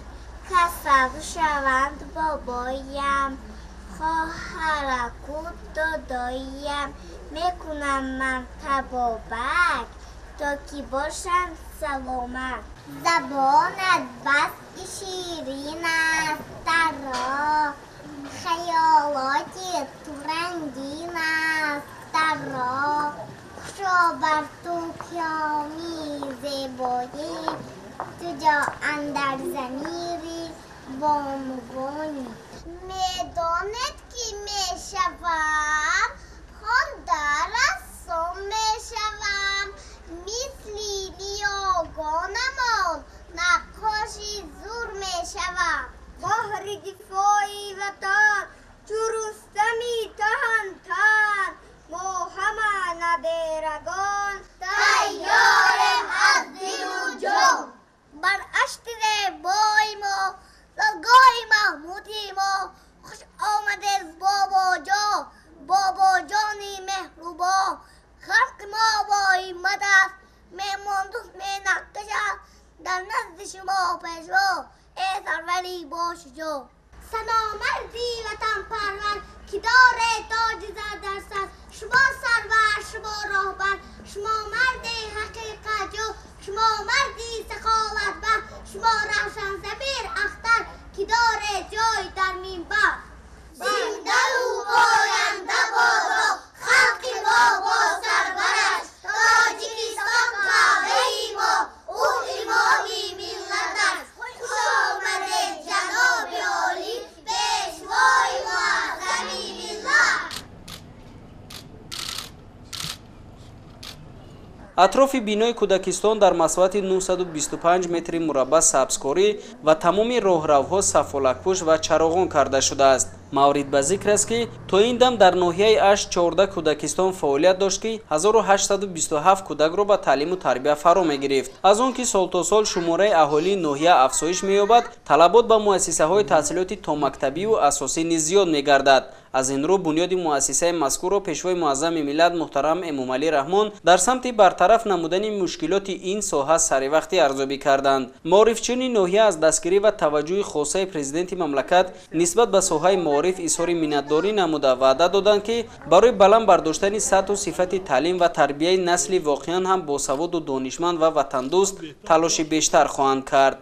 Касал шаванд бобоям, хоҳараку додоям. Мекунам ман табобат, то ки бошам саломат. Забонат бас ширин аст даро, хаёлоти ту рангин аст даро. Хушо бар ту киёми зебоӣ, ту ҷо андар замири бонувонӣ. Медонед ки мешавам, хонда рассом мешавам, мисли ниёгонамон наққоши зур мешавам. Баҳри дифои ватан чу Рустами таҳантан, мо ҳама наберагон тайёрем аз дилу ҷон. Бар ашти зебои мо, зодгоҳи маҳмуди мо, хуш омадед бобоҷон, бобоҷони меҳрубон. Халқи мо бо ҳиммат аст, меҳмондӯст менақкаш аст, дар назди шумо пешво, эй сарвари бошуҷоъ. Саномарди ватанпарвар, ки доред тоҷи зар дар сар, шумо сарвар, шумо роҳбар, шумо марди ҳақиқатҷӯ, шумо марди саховатбахш, шумо равшанзамир ахтар, ки доред ҷой дар минбар. Зиндаву поянда бодо халқи мо бо сарвараш, Тоҷикистон каъбаи мо, ӯ имоми миллат аст. Хуш омадед ҷаноби олӣ, пешвои муаззами миллат. Атрофи бинои кӯдакистон дар масоҳати 925 метри мураббаъ сабзкорӣ ва тамоми роҳравҳо сафолакпӯш ва чароғон карда шудааст. Маврид ба зикр аст, ки то ин дам дар ноҳияи Ашт 14 кӯдакистон фаъолият дошт, ки 1827 кӯдакро ба таълиму тарбия фаро мегирифт. Аз он ки сол то сол шумораи аҳолии ноҳия афзоиш меёбад, талабот ба муассисаҳои таҳсилоти томактабию асосӣ низ зиёд мегардад. Аз ин рӯ бунёди муассисаи мазкурро пешвои муаззами миллат муҳтарам Эмомалӣ Раҳмон дар самти бартараф намудани мушкилоти ин соҳа саривақтӣ арзёбӣ карданд. Маорифчиёни ноҳия аз дастгирӣ ва таваҷҷӯҳи хосаи президенти мамлакат нисбат ба соҳаи маориф изҳори миннатдорӣ намуда ваъда доданд, ки барои баланд бардоштани сатҳу сифати таълим ва тарбияи насли воқеан ҳам босаводу донишманд ва ватандӯст талоши бештар хоҳанд кард.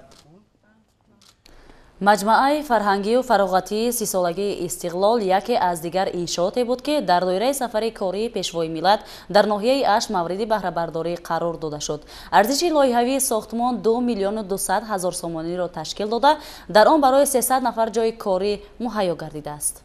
Маҷмааи фарҳангию фароғатии сисолагии Истиқлол яке аз дигар иншооте буд, ки дар доираи сафари кории пешвои миллат дар ноҳияи Ашт мавриди баҳрабардорӣ қарор дода шуд. Арзиши лоиҳавии сохтмон 2 200 000 сомониро ташкил дода, дар он барои 300 нафар ҷойи корӣ муҳайё гардидааст.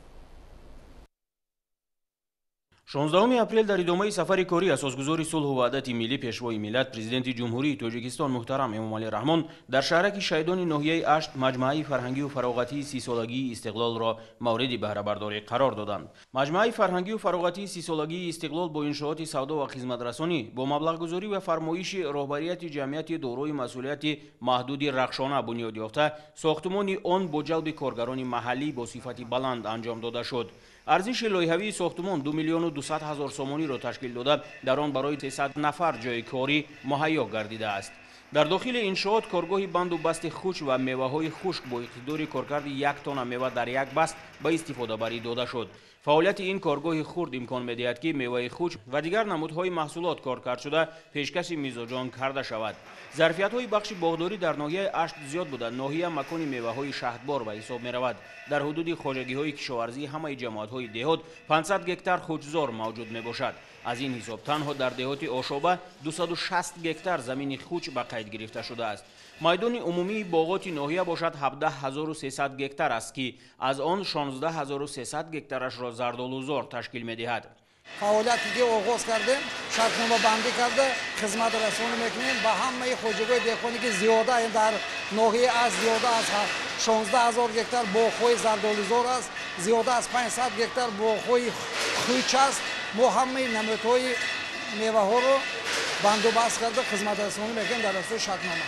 16 апрел дар идомаи сафари корӣ асосгузори сулҳу ваҳдати миллӣ, пешвои миллат, президенти Ҷумҳурии Тоҷикистон муҳтарам Эмомалӣ Раҳмон дар шаҳраки Шайдони ноҳияи Ашт маҷмааи фарҳангию фароғатии сисолагии Истиқлолро мавриди баҳрабардорӣ қарор доданд. Маҷмааи фарҳангию фароғатии сисолагии Истиқлол бо иншооти савдо ва хизматрасонӣ бо маблағгузорӣ ва фармоиши роҳбарияти ҷамъияти дорои масъулияти маҳдуди Рахшона бунёд ёфта, сохтумони он бо ҷалби коргарони маҳаллӣ бо сифати баланд анҷом дода шуд. Арзиши лоиҳавии сохтумон 2 200 000 сомониро ташкил дода, дар он барои 300 нафар ҷойи корӣ муҳайё гардидааст. Дар дохили иншоот коргоҳи банду басти хуч ва меваҳои хушк бо иқтидори коркарди 1 тонна мева дар як баст ба истифодабарӣ дода шуд. Фаъолияти ин коргоҳи хурд имкон медиҳад, ки меваи хуч ва дигар намудҳои маҳсулот коркард шуда пешкаши мизоҷон карда шавад. Зарфиятҳои бахши боғдорӣ дар ноҳияи Ашт зиёд буда, ноҳия макони меваҳои шаҳдбор ба ҳисоб меравад. Дар ҳудуди хоҷагиҳои кишоварзии ҳамаи ҷамоатҳои деҳот 500 гектар хучзор мавҷуд мебошад. Аз ин ҳисоб танҳо дар деҳоти Ошоба 260 гектар замини хуч ба қайд гирифта шудааст. Майдони умумии боғоти ноҳия бошад 17300 гектар аст, ки аз он 16300 гектарашро зардолузор ташкил медиҳад. Фаъолияте ки оғоз кардем, шартномабандӣ карда, хизматрасонӣ мекунем ба ҳамаи хоҷагиҳои деҳқоне, ки зиёда дар ноҳия аст, зиёда аз 16000 гектар боғҳои зардолузор аст, зиёда аз 500 гектар боғҳои хуч аст. Мо ҳамаи намудҳои меваҳоро бандубаст карда хизматрасонӣ мекунем дар асоси шартнома.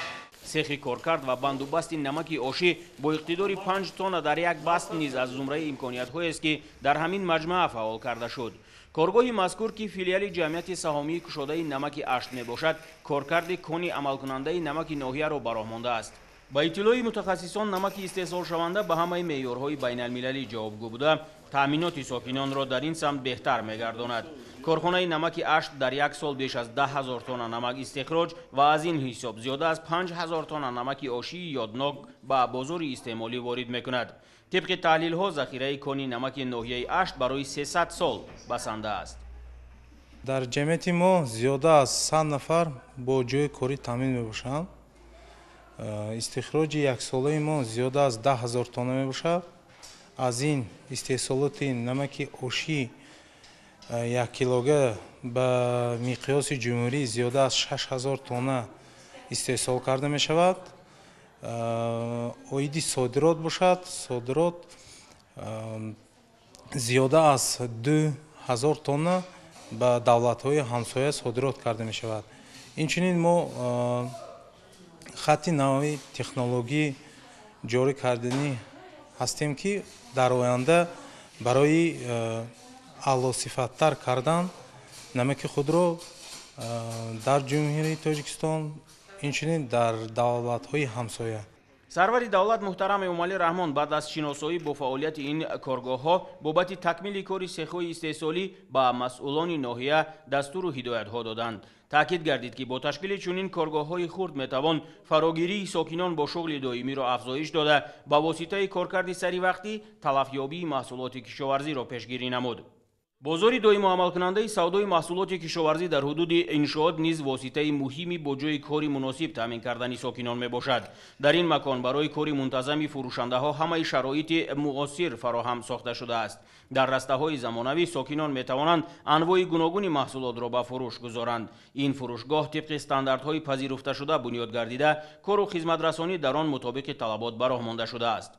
Сехи коркард ва бандубасти намаки ошӣ бо иқтидори 5 тонна дар як баст низ аз зумраи имкониятҳоест, ки дар ҳамин маҷмаа фаъол карда шуд. Коргоҳи мазкур, ки филиали ҷамъияти саҳомии кушодаи намаки Ашт мебошад, коркарди кони амалкунандаи намаки ноҳияро ба роҳ мондааст. Ба иттилои мутахассисон, намаки истеҳсолшаванда ба ҳамаи меъёрҳои байналмилалӣ ҷавобгӯ буда, таъминоти сокинонро дар ин самт беҳтар мегардонад. Корхонаи намаки Ашт дар як сол беш аз 10 000 тонна намак истихроҷ ва аз ин ҳисоб зиёда аз 5000 тонна намаки ошии ёднок ба бозори истеъмолӣ ворид мекунад. Тибқи таҳлилҳо, захираи кони намаки ноҳияи Ашт барои 300 сол басанда аст. Дар ҷамъияти мо зиёда аз 100 нафар бо ҷойи корӣ таъмин мебошанд. Истихроҷи яксолаи мо зиёда аз 10 000 тонна мебошад. Аз ин истеҳсолоти намаки ошӣ як килога ба миқёси ҷумҳурӣ зиёда аз 6 000 тонна истеҳсол карда мешавад. Оиди содирот бошад, содирот зиёда аз 2000 тонна ба давлатҳои ҳамсоя содирот карда мешавад. Инчунин мо хатти нави технологӣ ҷорӣ карданӣ ҳастем, ки дар оянда барои аълосифаттар кардан намаки худро дар Ҷумҳурии Тоҷикистон, инчунин дар давлатҳои ҳамсоя. Сарвари давлат муҳтарам Эмомалӣ Раҳмон баъд аз шиносоӣ бо фаъолияти ин коргоҳҳо бобати такмили кори сехҳои истеҳсолӣ ба масъулони ноҳия дастуру ҳидоятҳо доданд. Таъкид гардид, ки бо ташкили чунин коргоҳҳои хурд метавон фарогирии сокинон бо шуғли доимиро афзоиш дода, ба воситаи коркарди саривақтӣ талафёбии маҳсулоти кишоварзиро пешгирӣ намуд. Бозори доимоамалкунандаи савдои маҳсулоти кишоварзӣ дар ҳудуди иншоот низ воситаи муҳими бо ҷойи кори муносиб таъмин кардани сокинон мебошад. Дар ин макон барои кори мунтазами фурӯшандаҳо ҳамаи шароити муосир фароҳам сохта шудааст. Дар растаҳои замонавӣ сокинон метавонанд анвои гуногуни маҳсулотро ба фурӯш гузоранд. Ин фурӯшгоҳ тибқи стандартҳои пазируфташуда бунёд гардида, кору хизматрасонӣ дар он мутобиқи талабот ба роҳ монда шудааст.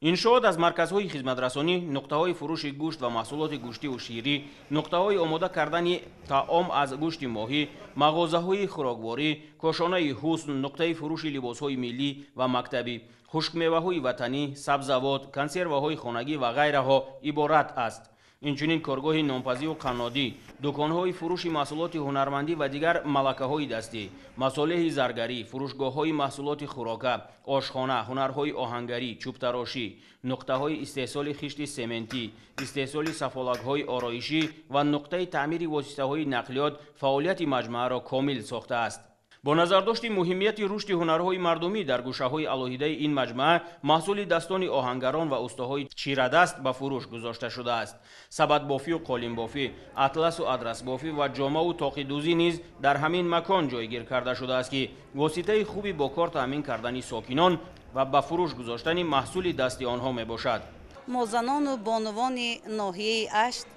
Иншоот аз марказҳои хизматрасонӣ, нуқтаҳои фурӯши гӯшт ва маҳсулоти гӯштиву ширӣ, нуқтаҳои омода кардани таом аз гӯшти моҳӣ, мағозаҳои хӯрокворӣ, кошонаи ҳусн, нуқтаи фурӯши либосҳои миллӣ ва мактабӣ, хушкмеваҳои ватанӣ, сабзавот, консерваҳои хонагӣ ва ғайраҳо иборат аст. Инчунин коргоҳи нонпазиву қаннодӣ, дуконҳои фурӯши маҳсулоти ҳунармандӣ ва дигар малакаҳои дастӣ, масолеҳи заргарӣ, фурӯшгоҳҳои маҳсулоти хӯрока, ошхона, ҳунарҳои оҳангарӣ, чӯбтарошӣ, нуқтаҳои истеҳсоли хишти сементӣ, истеҳсоли сафолакҳои ороишӣ ва нуқтаи таъмири воситаҳои нақлиёт фаъолияти маҷмааро комил сохтааст. Бо назардошти муҳимияти рушди ҳунарҳои мардумӣ дар гӯшаҳои алоҳидаи ин маҷмаа маҳсули дастони оҳангарон ва устоҳои чирадаст ба фурӯш гузошта шудааст. Сабадбофию қолинбофӣ, атласу адрасбофӣ ва ҷомаву тоқидӯзӣ низ дар ҳамин макон ҷойгир карда шудааст, ки воситаи хуби бо кор таъмин кардани сокинон ва ба фурӯш гузоштани маҳсули дасти онҳо мебошад. Мо, занону бонувони ноҳияи Ашт,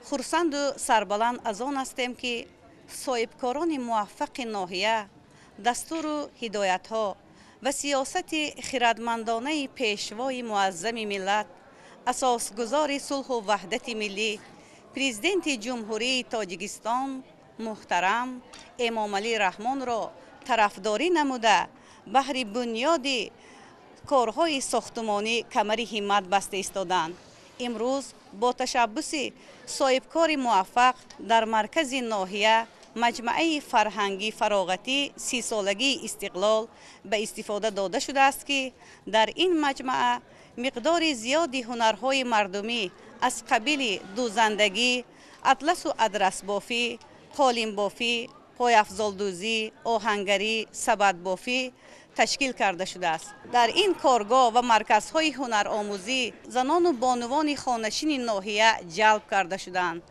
хурсанду сарбаланд аз он ҳастем, ки соҳибкорони муваффақи ноҳия дастуру ҳидоятҳо ва сиёсати хирадмандонаи Пешвои муаззами миллат, асосгузори сулҳу ваҳдати миллӣ, Президенти Ҷумҳурии Тоҷикистон муҳтарам Эмомалӣ Раҳмонро тарафдорӣ намуда, баҳри бунёди корҳои сохтумонӣ камари ҳиммат баста истоданд. Имрӯз бо ташаббуси соҳибкори муваффақ дар маркази ноҳия маҷмааи фарҳангӣ фароғатӣ 30-солагии истиқлол ба истифода дода шудааст, ки дар ин маҷмаа миқдори зиёди ҳунарҳои мардумӣ аз қабили дӯзандагӣ, атласу адрасбофӣ, қолинбофӣ, пойафзолдӯзӣ, оҳангарӣ, сабадбофӣ ташкил карда шудааст. Дар ин коргоҳ ва марказҳои ҳунаромӯзӣ занону бонувони хонашини ноҳия ҷалб карда шуданд.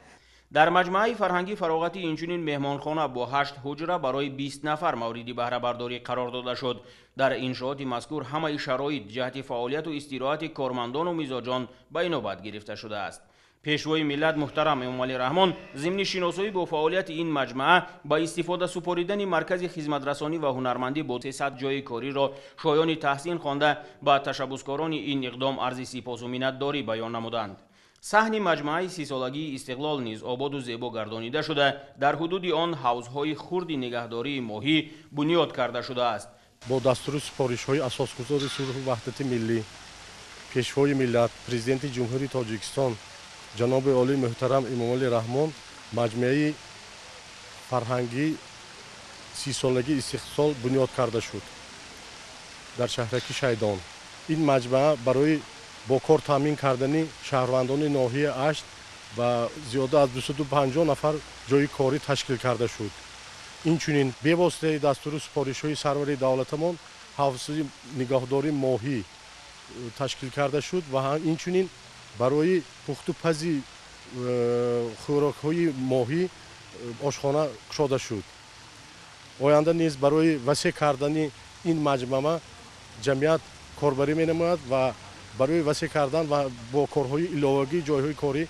Дар маҷмааи фарҳангӣ фароғатӣ инчунин меҳмонхона бо 8 ҳуҷра барои 20 нафар мавриди баҳрабардорӣ қарор дода шуд. Дар иншооти мазкур ҳамаи шароит ҷиҳати фаъолияту истироҳати кормандону мизоҷон ба инобат гирифта шудааст. Пешвои миллат муҳтарам Эмомалӣ Раҳмон зимни шиносоӣ бо фаъолияти ин маҷмаа ба истифода супоридани маркази хизматрасонӣ ва ҳунармандӣ бо 300 ҷойи кориро шоёни таҳсин хонда, ба ташаббускорони ин иқдом арзи сипосу миннатдорӣ баён намуданд. Саҳни маҷмааи 30-солагии истиқлол низ ободу зебо гардонида шуда, дар ҳудуди он ҳавзҳои хурди нигаҳдории моҳӣ бунёд карда шудааст. Бо дастуру супоришҳои асосгузори сулҳу ваҳдати миллӣ, Пешвои миллат, Президенти Ҷумҳурии Тоҷикистон ҷаноби олӣ муҳтарам Эмомалӣ Раҳмон маҷмӯаи фарҳангии 30-солагии истиқлол бунёд карда шуд дар шаҳраки Шайдон. Ин маҷмаа барои бо кор таъмин кардани шаҳрвандони ноҳияи Ашт ба зиёда аз 250 нафар ҷойи корӣ ташкил карда шуд. Инчунин бевоситаи дастуру супоришҳои сарвари давлатамон ҳавзи нигаҳдории моҳӣ ташкил карда шуд ва инчунин барои пухту пази хӯрокҳои моҳӣ ошхона кушода шуд. Оянда низ барои васеъ кардани ин маҷмаа ҷамъият корбарӣ менамояд ва барои васеъ кардан ва бо корҳои иловагӣ ҷойҳои корӣ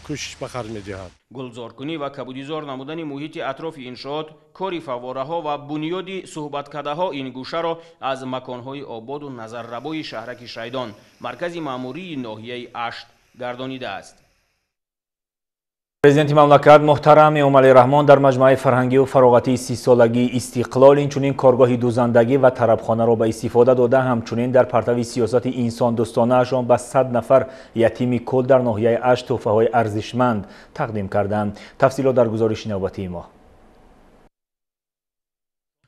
кӯшиш ба харҷ медиҳад. Гулзоркунӣ ва кабудизор намудани муҳити атрофи иншоот, кори фаввораҳо ва бунёди суҳбаткадаҳо ин гӯшаро аз маконҳои ободу назаррабои шаҳраки Шайдон, маркази маъмурии ноҳияи Ашт гардонидааст. Президенти мамлакат муҳтарам Эмомалӣ Раҳмон дар маҷмӯаи фарҳангию фароғатии 30-солагии Истиқлол инчунин коргоҳи дӯзандагӣ ва тарабхонаро ба истифода дода, ҳамчунин дар партави сиёсати инсондӯстонаашон ба 100 нафар ятими кул дар ноҳияи Ашт тӯҳфаҳои арзишманд тақдим карданд. Тафсилот дар гузориши навбатии мо.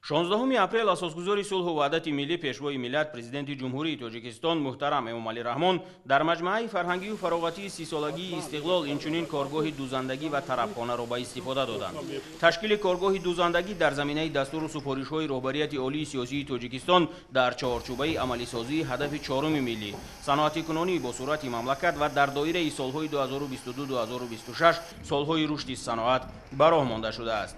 16 апрел асосгузори сулҳу ваҳдати миллӣ, пешвои миллат, президенти Ҷумҳурии Тоҷикистон муҳтарам Эмомалӣ Раҳмон дар маҷмӯаи фарҳангию фароғатии 30-солагии Истиқлол инчунин коргоҳи дӯзандагӣ ва тарабхонаро ба истифода доданд. Ташкили коргоҳи дӯзандагӣ дар заминаи дастуру супоришҳои роҳбарияти олии сиёсии Тоҷикистон дар чаҳорчӯбаи амалисозии ҳадафи чоруми миллӣ, саноатикунонии бо суръати мамлакат ва дар доираи солҳои 2022-2026 солҳои рушди саноат ба роҳ монда шудааст.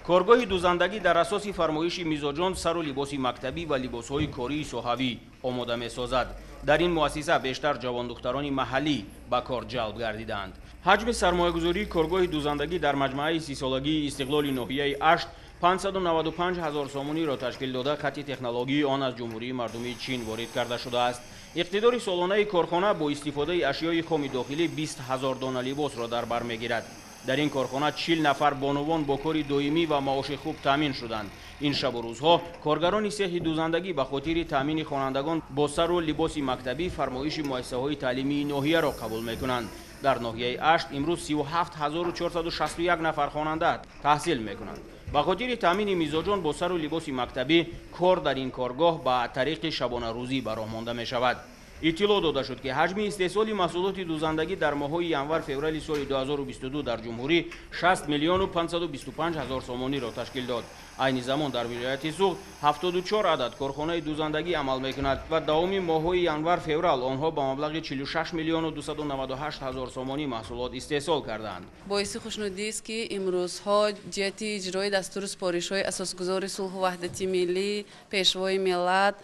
Коргоҳи дӯзандагӣ дар асоси фармоиши мизоҷон сару либоси мактабӣ ва либосҳои кории соҳавӣ омода месозад. Дар ин муассиса бештар ҷавондухтарони маҳаллӣ ба кор ҷалб гардидаанд. Ҳаҷми сармоягузории коргоҳи дӯзандагӣ дар маҷмӯаи 30-солагии Истиқлоли ноҳияи Ашт 595 ҳазор сомониро ташкил дода, хати технологии он аз Ҷумҳурии Мардумии Чин ворид карда шудааст. Иқтидори солонаи корхона бо истифодаи ашёи хоми дохилӣ 20 ҳазор дона либосро дар бар мегирад. Дар ин корхона 40 нафар бонувон бо кори доимӣ ва маоши хуб таъмин шуданд. Ин шабу рӯзҳо коргарони сехи дӯзандагӣ ба хотири таъмини хонандагон бо сару либоси мактабӣ фармоиши муассисаҳои таълимии ноҳияро қабул мекунанд. Дар ноҳияи Ашт имрӯз 37461 нафар хонанда таҳсил мекунанд. Ба хотири таъмини мизоҷон бо сару либоси мактабӣ кор дар ин коргоҳ ба тариқи шабонарӯзӣ ба роҳ монда мешавад. Иттилоъ дода шуд, ки ҳаҷми истеҳсоли маҳсулоти дӯзандагӣ дар моҳҳои январ-феврали соли 2022 дар ҷумҳурӣ 60 миллиону 525 ҳазор сомониро ташкил дод. Айни замон дар вилояти Суғд 74 адад корхонаи дӯзандагӣ амал мекунад ва давоми моҳҳои январ-феврал онҳо ба маблағи 46 миллиону 298 ҳазор сомонӣ маҳсулот истеҳсол карданд. Боиси хушнудист, ки имрӯзҳо ҷиҳати иҷрои дастуру супоришҳои асосгузори сулҳу ваҳдати миллӣ, пешвои миллат,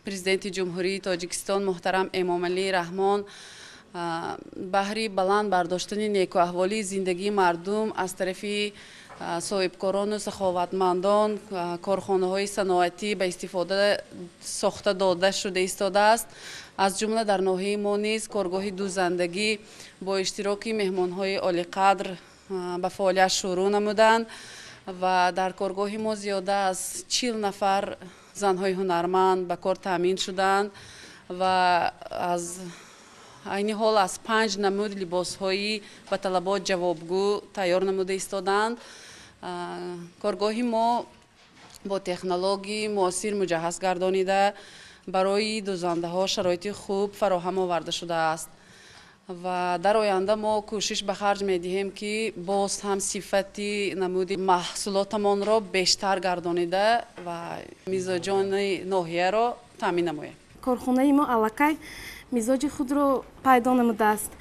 президенти Ҷумҳурии Тоҷикистон муҳтарам Эмомалӣ Раҳмон баҳри баланд бардоштани некуаҳволии зиндагии мардум аз тарафи соҳибкорону саховатмандон корхонаҳои саноатӣ ба истифода сохта дода шуда истодааст. Аз ҷумла дар ноҳияи мо низ коргоҳи дӯзандагӣ бо иштироки меҳмонҳои олиқадр ба фаъолият шурӯъ намуданд ва дар коргоҳи мо зиёда аз 40 нафар занҳои ҳунарманд ба кор таъмин шуданд ва аз айни ҳол аз 5 намуд либосҳои ба талабот ҷавобгӯ тайёр намуда истоданд. Коргоҳи мо бо технологияи муосир муҷаҳҳаз гардонида барои дӯзандаҳо шароити хуб фароҳам оварда шудааст ва дар оянда мо кӯшиш ба харҷ медиҳем, ки боз ҳам сифати намуди маҳсулотамонро бештар гардонида ва мизоҷони ноҳияро таъмин намоем. Корхонаи мо аллакай мизоҷи худро пайдо намудааст.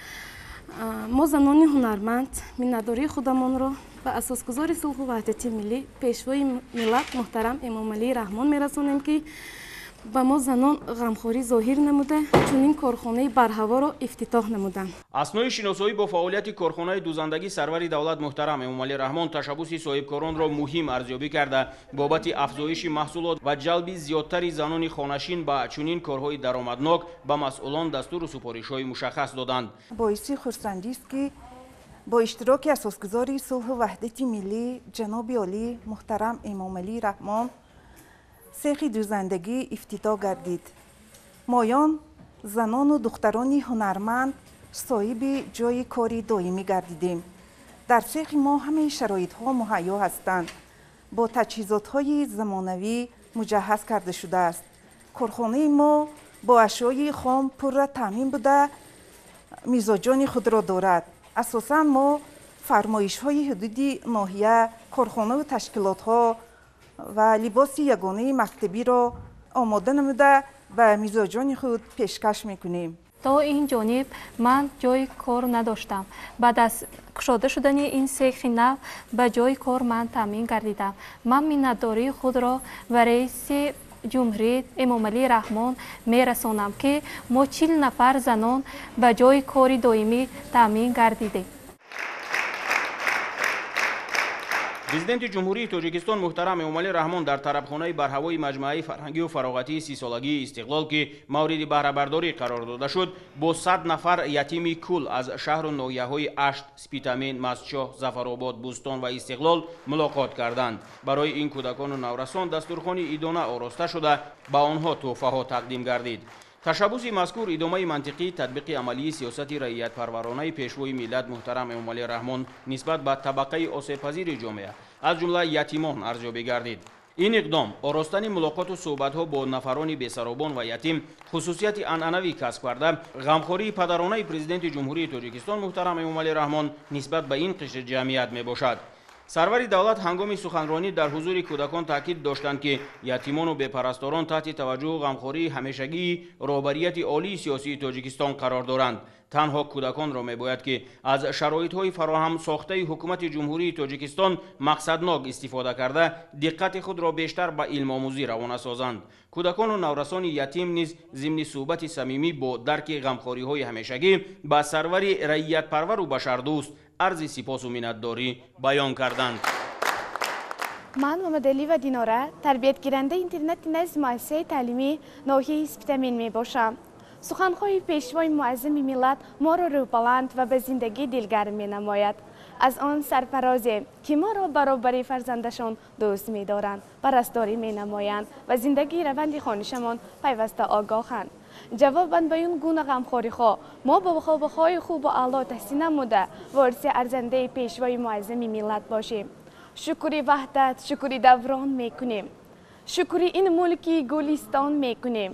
Мо занони ҳунарманд миннатдории худамонро ба асосгузори сулҳу ваҳдати миллӣ, пешвои миллат муҳтарам Эмомалӣ Раҳмон мерасонем, ки ба мо занон ғамхорӣ зоҳир намуда чунин корхонаи барҳаворо ифтитоҳ намуданд. Аснои шиносоӣ бо фаъолияти корхонаи дӯзандагӣ сарвари давлат муҳтарам Эмомалӣ Раҳмон ташаббуси соҳибкоронро муҳим арзёбӣ карда, бобати афзоиши маҳсулот ва ҷалби зиёдтари занони хонашин ба чунин корҳои даромаднок ба масъулон дастуру супоришҳои мушаххас доданд. Боиси хурсандист, ки бо иштироки асосгузори сулҳу ваҳдати миллӣ ҷаноби олӣ муҳтарам Эмомалӣ Раҳмон сехи дӯзандагӣ ифтитоҳ гардид. Моён занону духтарони ҳунарманд соҳиби ҷойи кори доимӣ гардидем. Дар сехи мо ҳамаи шароитҳо муҳайё ҳастанд, бо таҷҳизотҳои замонавӣ муҷаҳҳаз карда шудааст. Корхонаи мо бо ашёи хом пурра таъмин буда мизоҷони худро дорад. Асосан мо фармоишҳои ҳудуди ноҳия, корхонаву ташкилотҳо ва либоси ягонаи мактабиро омода намуда ба мизоҷони худ пешкаш мекунем. То ин ҷониб ман ҷои кор надоштам. Баъд аз кушода шудани ин сехи нав ба ҷои кор ман таъмин гардидам. Ман миннатдории худро ба раиси ҷумҳурӣ Эмомалӣ Раҳмон мерасонам, ки мо 40 нафар занон ба ҷои кори доимӣ таъмин гардидем. Президенти Ҷумҳурии Тоҷикистон муҳтарам Эмомалӣ Раҳмон дар тарабхонаи барҳавои маҷмӯаи фарҳангию фароғатии 30-солагии Истиқлол, ки мавриди баҳрабардорӣ қарор дода шуд, бо 100 нафар ятими кул аз шаҳру ноҳияҳои Ашт, Спитамен, Мастчоҳ, Зафаробод, Бӯстон ва Истиқлол мулоқот карданд. Барои ин кӯдакону наврасон дастурхони идона ороста шуда, ба онҳо тӯҳфаҳо тақдим гардид. Ташаббуси мазкур идомаи мантиқии татбиқи амалии сиёсати раиятпарваронаи пешвои миллат муҳтарам Эмомалӣ Раҳмон нисбат ба табақаи осебпазири ҷомеа, аз ҷумла ятимон, арзёбӣ гардид. Ин иқдом оростани мулоқоту суҳбатҳо бо нафарони бесаробон ва ятим, хусусияти анъанавӣ касб карда, ғамхории падаронаи президенти Ҷумҳурии Тоҷикистон муҳтарам Эмомалӣ Раҳмон нисбат ба ин қишри ҷамъият мебошад. Сарвари давлат ҳангоми суханронӣ дар ҳузури кӯдакон таъкид доштанд, ки ятимону бепарасторон таҳти таваҷҷӯҳу ғамхории ҳамешагии роҳбарияти олии сиёсии Тоҷикистон қарор доранд. Танҳо кӯдаконро мебояд, ки аз шароитҳои фароҳам сохтаи ҳукумати Ҷумҳурии Тоҷикистон мақсаднок истифода карда, диққати худро бештар ба илмомӯзӣ равона созанд. Кӯдакону наврасони ятим низ зимни суҳбати самимӣ бо дарки ғамхориҳои ҳамешагӣ ба сарвари раиятпарвару башардӯст арзи сипосу миннатдорӣ баён карданд. Ман Мамадалиева Динора, тарбиятгирандаи интернати назди муассисаи таълимии ноҳияи Спитамен мебошам. Суханҳои пешвои муаззами миллат моро рӯҳбаланд ва ба зиндагӣ дилгарм менамояд. Аз он сарфарозем, ки моро баробари фарзандашон дӯст медоранд, парастдорӣ менамоянд ва зиндагии раванди хонишамон пайваста огоҳанд. Ҷавобан ба ин гуна ғамхориҳо мо бо хобаҳои хубу аъло таҳсин намуда вориси арзандаи пешвои муаззами миллат бошем. Шукри ваҳдат, шукри даврон мекунем, шукри ин мулки гулистон мекунем,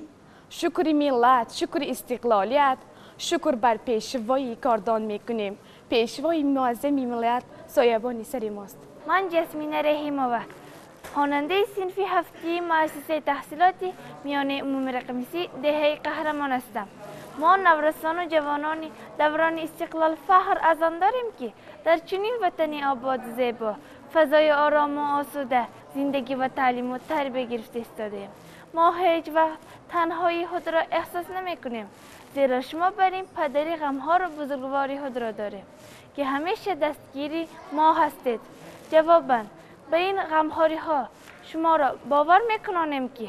шукри миллат, шукри истиқлолият, шукр бар пешвои кордон мекунем. Пешвои муаззами миллат соябони сари мост. Ман Ҷасмина Раҳимова, хонандаи синфи ҳафтии муассисаи таҳсилоти миёнаи умумӣ рақами 30 деҳаи Қаҳрамон ҳастам. Мо наврасону ҷавонони даврони истиқлол фахр аз он дорем, ки дар чунин ватани ободу зебо, фазои орому осуда зиндагӣ ва таълиму тарбия гирифта истодаем. Мо ҳеҷ вақт танҳоии худро эҳсос намекунем, зеро шумо бар ин падари ғамҳору бузургвори худро дорем, ки ҳамеша дастгири мо ҳастед. Ҷавобан ба ин ғамхориҳо шуморо бовар мекунонем, ки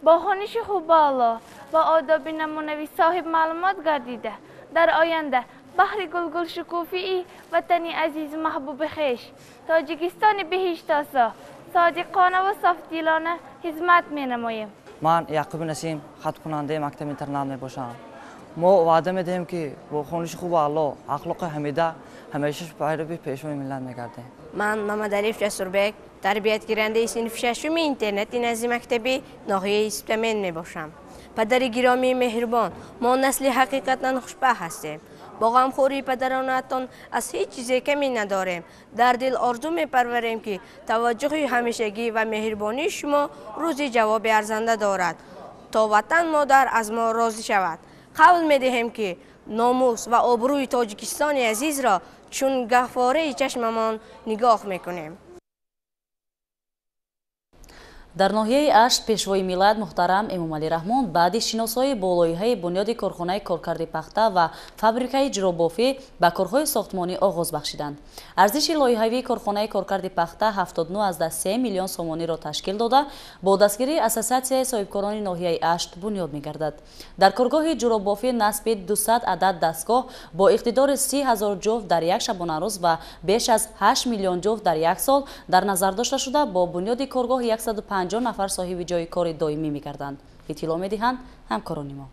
бо хониши хубу аъло ва одоби намунавӣ соҳиб маълумот гардида, дар оянда баҳри гулгулшукуфии ватани азизу маҳбуби хеш, Тоҷикистони биҳиштосо, содиқона ва софдилона хизмат менамоем. Ман Яқуби Насим, хатмкунандаи мактаби интернат мебошам. Мо ваъда медиҳем, ки бо хониши хубу аъло, ахлоқи ҳамида ҳамеша пайрави пешвои миллат мегардем. Ман Мамадалиев Ҷасурбек, тарбиятгирандаи синфи шашуми интернати назди мактаби ноҳияи Спитамен мебошам. Падари гиромии меҳрубон, мо насли ҳақиқатан хушбахт ҳастем. Бо ғамхории падаронатон аз ҳеҷ чизе камӣ надорем. Дар дил орзу мепарварем, ки таваҷҷӯҳи ҳамешагӣ ва меҳрубонии шумо рӯзи ҷавоби арзанда дорад, то ватан модар аз мо розӣ шавад. Қавл медиҳем, ки номус ва обрӯи Тоҷикистони азизро чун гаҳвораи чашмамон нигоҳ мекунем. Дар ноҳияи Ашт пешвои миллат муҳтарам Эмомалӣ Раҳмон баъди шиносоӣ бо лоиҳаи бунёди корхонаи коркарди пахта ва фабрикаи ҷиробофӣ ба корҳои сохтмонӣ оғоз бахшиданд. Арзиши лоиҳавии корхонаи коркарди пахта 79,3 миллион сомониро ташкил дода, бо дастгирии Ассотсиатсияи соҳибкорони ноҳияи Ашт бунёд мегардад. Дар коргоҳи ҷиробофӣ насби 200 адад дастгоҳ бо иқтидори 30 000 ҷуфт дар як шабонарӯз ва беш аз 8 миллион ҷуфт дар як сол дар назар дошта шуда, бо бунёди коргоҳ 150 нафар соҳиби ҷойи кори доимӣ мегарданд. Иттилоъ медиҳанд ҳамкорони мо.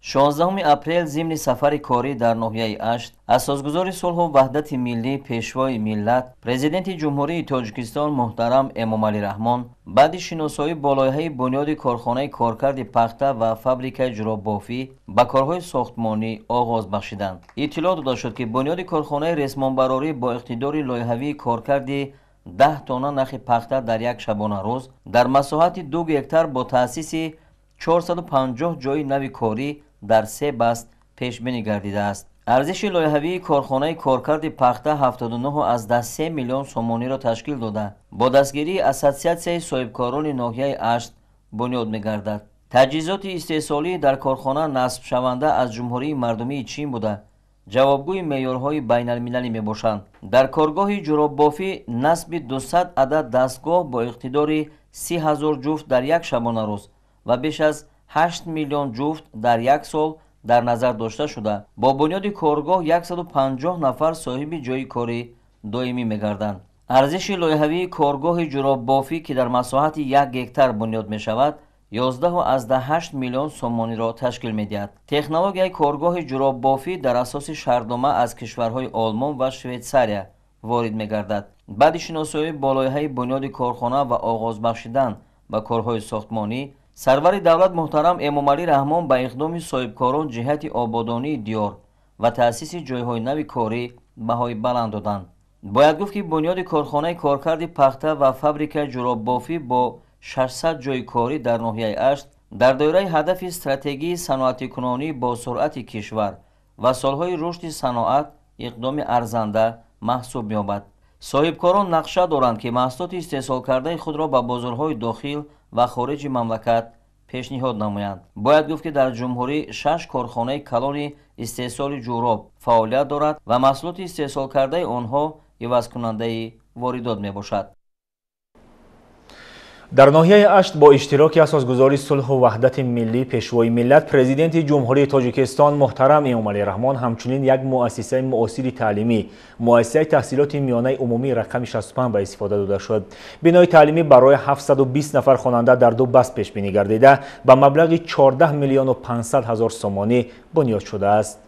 16 апрел зимни сафари корӣ дар ноҳияи Ашт асосгузори сулҳу ваҳдати миллӣ, пешвои миллат, президенти Ҷумҳурии Тоҷикистон муҳтарам Эмомалӣ Раҳмон баъди шиносоӣ бо лоиҳаи бунёди корхонаи коркарди пахта ва фабрикаи ҷуробофӣ ба корҳои сохтмонӣ оғоз бахшиданд. Иттилоъ дода шуд, ки бунёди корхонаи ресмонбарорӣ бо иқтидори лоиҳавии коркарди 10 тонна нахи пахта дар як шабонарӯз дар масоҳати 2 гектар бо таъсиси 450 ҷойи нави корӣ дар се баст пешбинӣ гардидааст. Арзиши лоиҳавии корхонаи коркарди пахта 79,3 миллион сомониро ташкил дода, бо дастгирии Ассотсиатсияи соҳибкорони ноҳияи Ашт бунёд мегардад. Таҷҳизоти истеҳсолӣ дар корхона насбшаванда аз Ҷумҳурии Мардумии Чин буда, ҷавобгӯи меъёрҳои байналмилалӣ мебошанд. Дар коргоҳи ҷуроббофӣ насби 200 адад дастгоҳ бо иқтидори 30 000 ҷуфт дар як шабонарӯз ва беш аз 8 миллион ҷуфт дар як сол дар назар дошта шуда, бо бунёди коргоҳ 150 нафар соҳиби ҷойи корӣ доимӣ мегарданд. Арзиши лоиҳавии коргоҳи ҷуроббофӣ, ки дар масоҳати 1 гектар бунёд мешавад, 11,8 миллион сомониро ташкил медиҳад. Технологияи коргоҳи ҷуроббофӣ дар асоси шартнома аз кишварҳои Олмон ва Швейтсария ворид мегардад. Баъди шиносоӣ бо лоиҳаи бунёди корхона ва оғоз бахшидан ба корҳои сохтмонӣ, сарвари давлат муҳтарам Эмомалӣ Раҳмон ба иқдоми соҳибкорон ҷиҳати ободонии диёр ва таъсиси ҷойҳои нави корӣ баҳои баланд доданд. Бояд гуфт, ки бунёди корхонаи коркарди пахта ва фабрикаи ҷуроббофӣ бо 600 ҷойи корӣ дар ноҳияи Ашт дар доираи ҳадафи стратегии саноатикунонӣ бо суръати кишвар ва солҳои рушди саноат иқдоми арзанда маҳсуб меёбад. Соҳибкорон нақша доранд, ки маҳсулоти истеҳсолкардаи худро ба бозорҳои дохил ва хориҷи мамлакат пешниҳод намоянд. Бояд гуфт, ки дар ҷумҳурӣ 6 корхонаи калони истеҳсоли ҷуроб фаъолият дорад ва маҳсулоти истеҳсолкардаи онҳо ивазкунандаи воридот мебошад. Дар ноҳияи Ашт бо иштироки асосгузори сулҳу ваҳдати миллӣ, Пешвои миллат, Президенти Ҷумҳурии Тоҷикистон муҳтарам Эмомалӣ Раҳмон ҳамчунин як муассисаи муосири таълимӣ, муассисаи таҳсилоти миёнаи умумии рақами 65 ба истифода дода шуд. Бинои таълимӣ барои 720 нафар хонанда дар ду баст пешбинӣ гардида, ба маблағи 14 миллиону 500 ҳазор сомонӣ бунёд шудааст.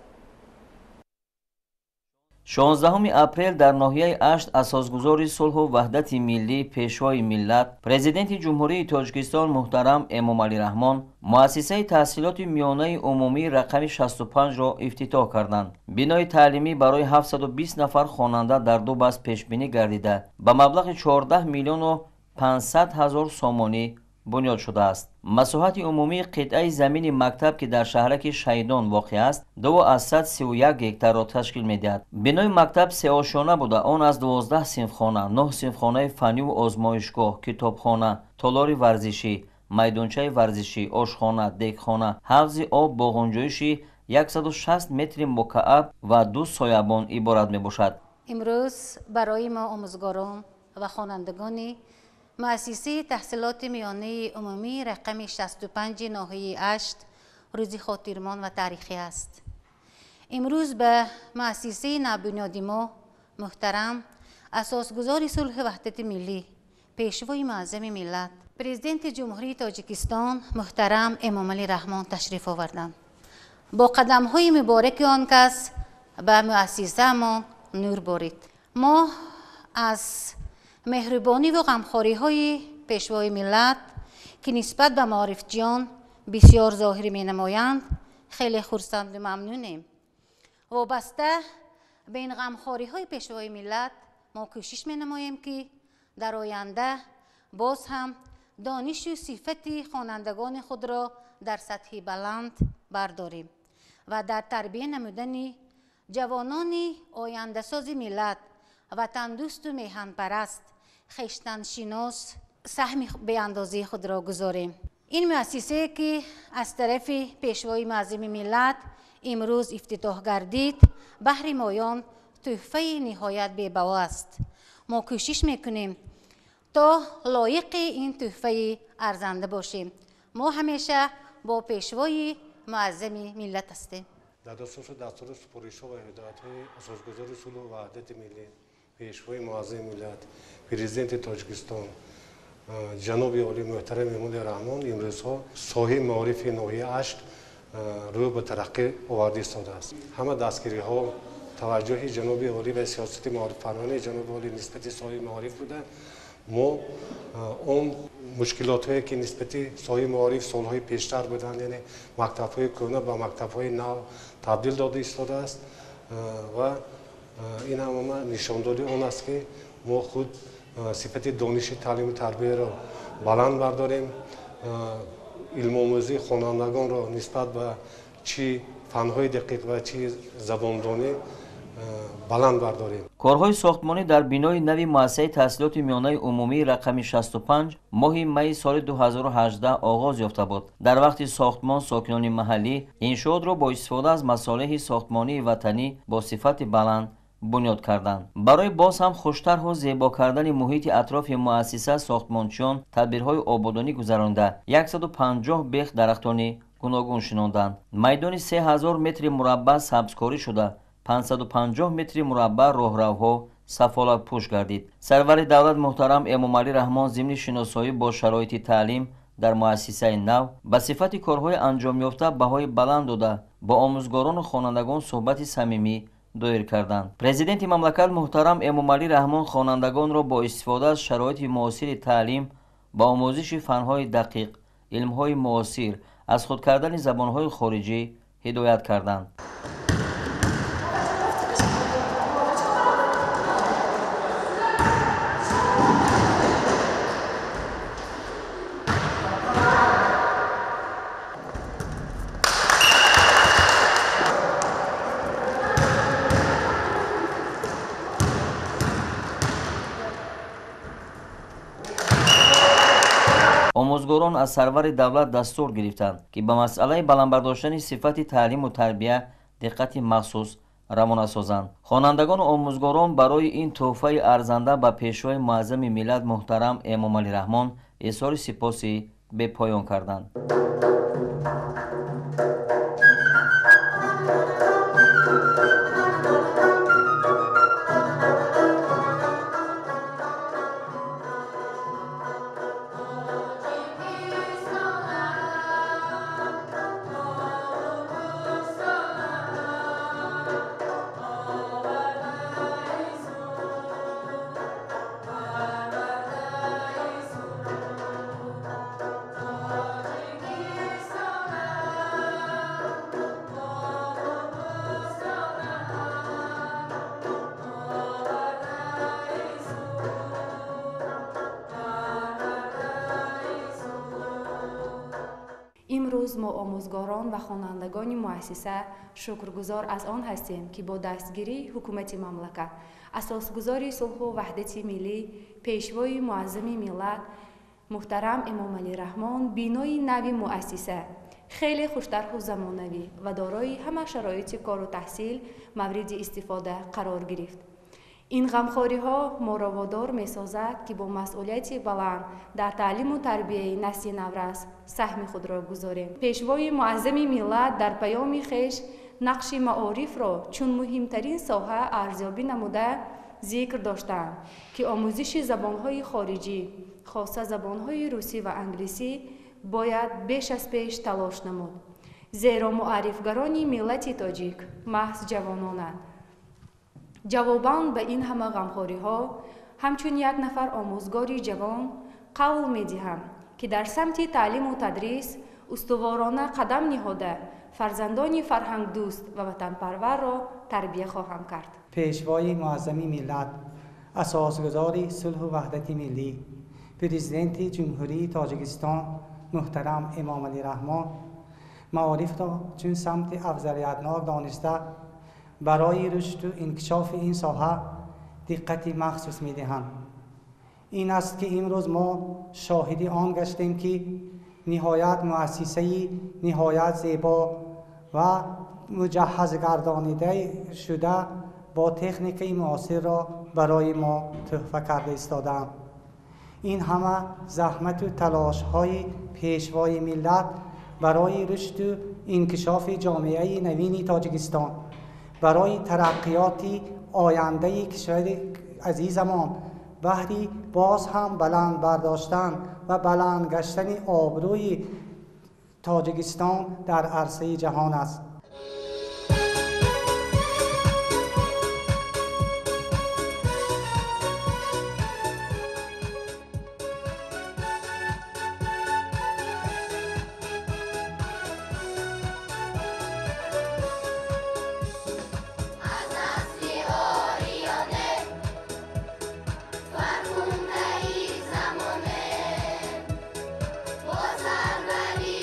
16 апрел дар ноҳияи Ашт асосгузори сулҳу ваҳдати миллӣ, Пешвои миллат, Президенти Ҷумҳурии Тоҷикистон муҳтарам Эмомалӣ Раҳмон муассисаи таҳсилоти миёнаи умумии рақами 65-ро ифтитоҳ карданд. Бинои таълимӣ барои 720 нафар хонанда дар ду баст пешбинӣ гардида, ба маблағи 14 миллиону 500 ҳазор сомонӣ бунёд шудааст. Масоҳати умумии қитъаи замини мактаб, ки дар шаҳраки Шайдон воқеъ аст, 2,31 гектарро ташкил медиҳад. Бинои мактаб сеошёна буда, он аз 12 синфхона, 9 синфхонаи фанниву озмоишгоҳ, китобхона, толори варзишӣ, майдончаи варзишӣ, ошхона, дегхона, ҳавзи об бо ғунҷоиши 160 метри мукааб ва 2 соябон иборат мебошад. Имрӯз барои мо омӯзгорон ва хонандагони муассисаи таҳсилоти миёнаи умумии рақами 65 ноҳияи Ашт рӯзи хотирмон ва таърихӣ аст. Имрӯз ба муассисаи навбунёди мо муҳтарам асосгузори сулҳу ваҳдати миллӣ, Пешвои муаззами миллат, Президенти Ҷумҳурии Тоҷикистон муҳтарам Эмомалӣ Раҳмон ташриф оварданд. Бо қадамҳои мубораки он кас ба муассисаамон нур борид. Мо аз меҳрубониву ғамхориҳои Пешвои миллат, ки нисбат ба маорифҷиён бисёр зоҳир менамоянд, хеле хурсанду мамнунем. Вобаста ба ин ғамхориҳои Пешвои миллат мо кӯшиш менамоем, ки дар оянда боз ҳам донишу сифати хонандагони худро дар сатҳи баланд бардорем ва дар тарбия намудани ҷавонони ояндасози миллат, ватандӯсту меҳанпараст, хештаншинос саҳми беандозаи худро гузорем. Ин муассисае, ки аз тарафи Пешвои муаззами миллат имрӯз ифтитоҳ гардид, баҳри моён тӯҳфаи ниҳоят бебаҳо аст. Мо кӯшиш мекунем то лоиқи ин тӯҳфаи арзанда бошем. Мо ҳамеша бо Пешвои муаззами миллат ҳастем. Дар асоси дастуру супоришҳо ва ҳидоятҳои асосгузори сулҳу ваҳдати миллӣ, Пешвои муаззами миллат, Президенти Тоҷикистон ҷаноби олӣ муҳтарам Эмомалӣ Раҳмон имрӯзҳо соҳаи маорифи ноҳияи Ашт рӯ ба тараққӣ оварда истодааст. Ҳама дастгириҳо, таваҷҷӯҳи ҷаноби олӣ ва сиёсати маорифпарварии ҷаноби олӣ нисбати соҳаи маориф буда, мо он мушкилотҳое, ки нисбати соҳаи маориф солҳои пештар буданд, яъне мактабҳои кӯҳна ба мактабҳои нав табдил дода истодааст ва ин ҳама нишондоди он аст, ки мо худ сифати дониши таълиму тарбияро баланд бардорем, Илмомӯзии хонандагонро нисбат ба чӣ фанҳои дақиқ ва чӣ забондонӣ баланд бардорем. Корҳои сохтмонӣ дар бинои нави муассисаи таҳсилоти миёнаи умумии рақами 65 моҳи майи соли 2018 оғоз ёфта буд. Дар вақти сохтмон сокинони маҳаллӣ иншоотро бо истифода аз масолеҳи сохтмонии ватанӣ бо сифати баланд бунёд карданд. Барои боз ҳам хуштарҳу зебо кардани муҳити атрофи муассиса сохтмончиён тадбирҳои ободонӣ гузаронда 150 бех дарахтони гуногун шинонданд. Майдони 3000 метри мураббаъ сабзкорӣ шуда, 550 метри мураббаъ роҳравҳо сафолатпӯш гардид. Сарвари давлат муҳтарам Эмомалӣ Раҳмон зимни шиносоӣ бо шароити таълим дар муассисаи нав ба сифати корҳои анҷомёфта баҳои баланд дода, бо омӯзгорону хонандагон суҳбати самимӣ доир карданд. Президенти мамлакат муҳтарам Эмомалӣ Раҳмон хонандагонро бо истифода аз шароити муосири таълим ба омӯзиши фанҳои дақиқ, илмҳои муосир, аз худ кардани забонҳои хориҷӣ ҳидоят карданд. Омӯзгорон аз сарвари давлат дастур гирифтанд, ки ба масъалаи баланд бардоштани сифати таълиму тарбия диққати махсус равона созанд. Хонандагону омӯзгорон барои ин тӯҳфаи арзанда ба пешвои муаззами миллат муҳтарам Эмомалӣ Раҳмон изҳори сипоси бепоён карданд. Имрӯз мо омӯзгорон ва хонандагони муассиса шукргузор аз он ҳастем, ки бо дастгирии ҳукумати мамлакат, асосгузори сулҳу ваҳдати миллӣ, пешвои муаззами миллат муҳтарам Эмомалӣ Раҳмон бинои нави муассиса хеле хуштарҳу замонавӣ ва дорои ҳама шароити кору таҳсил мавриди истифода қарор гирифт. Ин ғамхориҳо моро водор месозад, ки бо масъулияти баланд дар таълиму тарбияи насли наврас саҳми худро гузорем. Пешвои муаззами миллат дар паёми хеш нақши маорифро чун муҳимтарин соҳа арзёбӣ намуда зикр доштанд, ки омӯзиши забонҳои хориҷӣ, хоса забонҳои русӣ ва англисӣ бояд беш аз пеш талош намуд, зеро муаррифгарони миллати тоҷик маҳз ҷавононанд. Ҷавобан ба ин ҳама ғамхориҳо ҳамчун як нафар омӯзгори ҷавон қавл медиҳам, ки дар самти таълиму тадрис устуворона қадам ниҳода фарзандони фарҳангдӯст ва ватанпарварро тарбия хоҳам кард. Пешвои муаззами миллат, асосгузори сулҳу ваҳдати миллӣ, президенти Ҷумҳурии Тоҷикистон муҳтарам Эмомалӣ Раҳмон маорифро чун самти афзалиятнок дониста барои рушду инкишофи ин соҳа диққати махсус медиҳанд. Ин аст, ки имрӯз мо шоҳиди он гаштем, ки ниҳоят муассисаи ниҳоят зебо ва муҷаҳҳаз гардонида шуда бо техникаи муосирро барои мо тӯҳфа карда истодаанд. Ин ҳама заҳмату талошҳои пешвои миллат барои рушду инкишофи ҷомеаи навини Тоҷикистон, барои тараққиёти ояндаи кишвари азизамон, баҳри боз ҳам баланд бардоштан ва баланд гаштани обрӯи Тоҷикистон дар арсаи ҷаҳон аст. Замоне, бо сарвари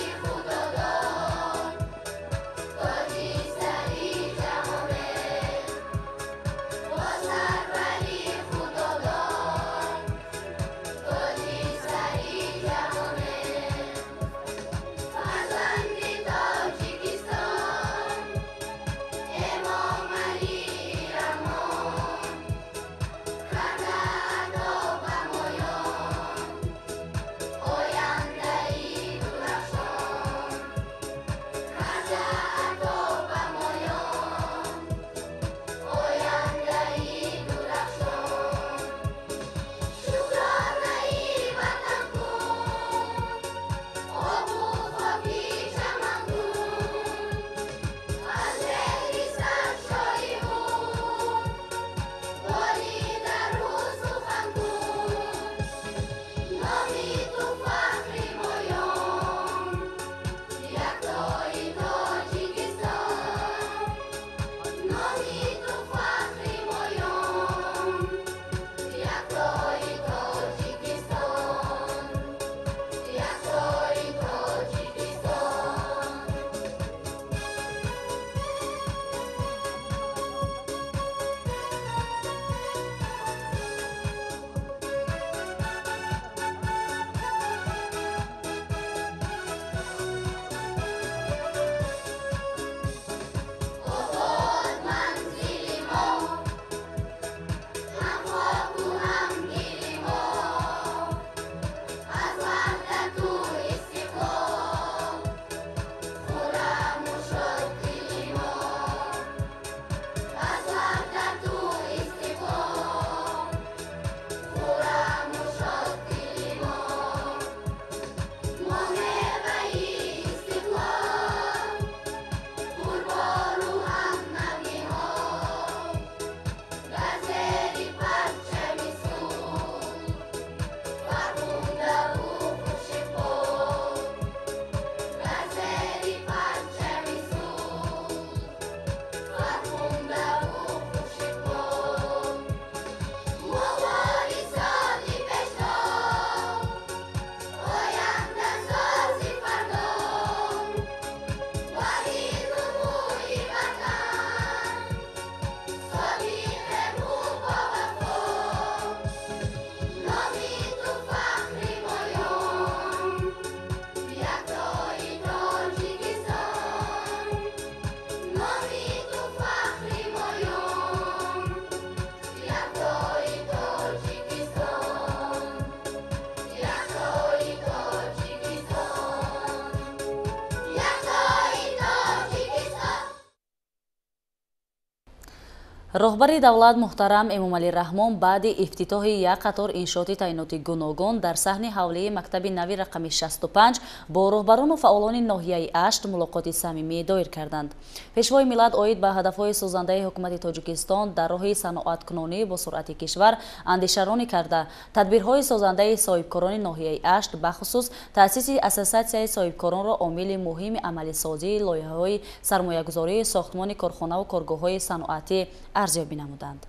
Роҳбари давлат муҳтарам Эмомалӣ Раҳмон баъди ифтитоҳи як қатор иншооти таъиноти гуногун дар саҳни ҳавлии мактаби нави рақами 65 бо роҳбарону фаъолони ноҳияи Ашт мулоқоти самимӣ доир карданд. Пешвои миллат оид ба ҳадафҳои созандаи ҳукумати Тоҷикистон дар роҳи саноаткунонӣ бо суръати кишвар андешаронӣ карда, тадбирҳои созандаи соҳибкорони ноҳияи Ашт, бахусус таъсиси ассотсиатсияи соҳибкоронро омили муҳими амалисозии лоиҳаҳои сармоягузории сохтмони корхонаву коргоҳҳои саноатӣ арзёбӣ намуданд.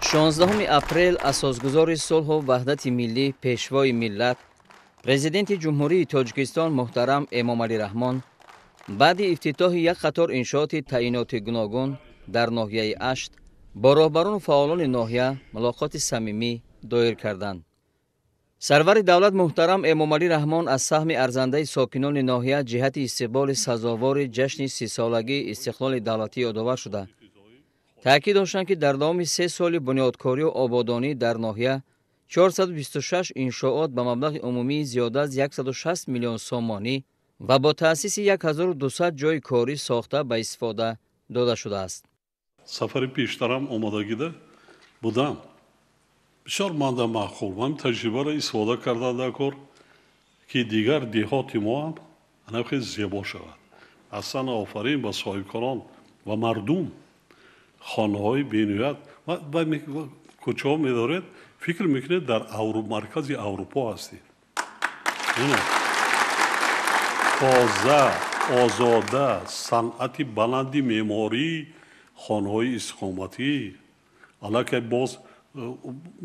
16 апрел асосгузори сулҳу ваҳдати миллӣ, пешвои миллат, президенти Ҷумҳурии Тоҷикистон муҳтарам Эмомалӣ Раҳмон баъди ифтитоҳи як қатор иншооти таъиноти гуногун дар ноҳияи Ашт бо роҳбарону фаъолони ноҳия мулоқоти самимӣ доир карданд. Сарвари давлат муҳтарам Эмомалӣ Раҳмон аз саҳми арзандаи сокинони ноҳия ҷиҳати истиқболи сазовори ҷашни 30-солагии истиқлоли давлатӣ ёдовар шуда, таъкид доштанд, ки дар давоми 3 соли бунёдкорию ободонӣ дар ноҳия 426 иншоот ба маблағи умумии зиёда аз 160 миллион сомонӣ ва бо таъсиси 1200 ҷойи корӣ сохта ба истифода дода шудааст. Сафари пештарам омодагида будам. Бисёр манда маъқул. Ман таҷрибаро истифода карда дар кор, ки дигар деҳоти мо ҳам ана хеле зебо шавад. Аслан офарин ба соҳибкорон ва мардум. Хонаҳои бениҳоят ва кӯчаҳо медоред, фикр мекунед дар маркази Аврупо ҳастед. Тоза, озода, санъати баланди меъморӣ, хонаҳои истиқоматӣ. Аллакай боз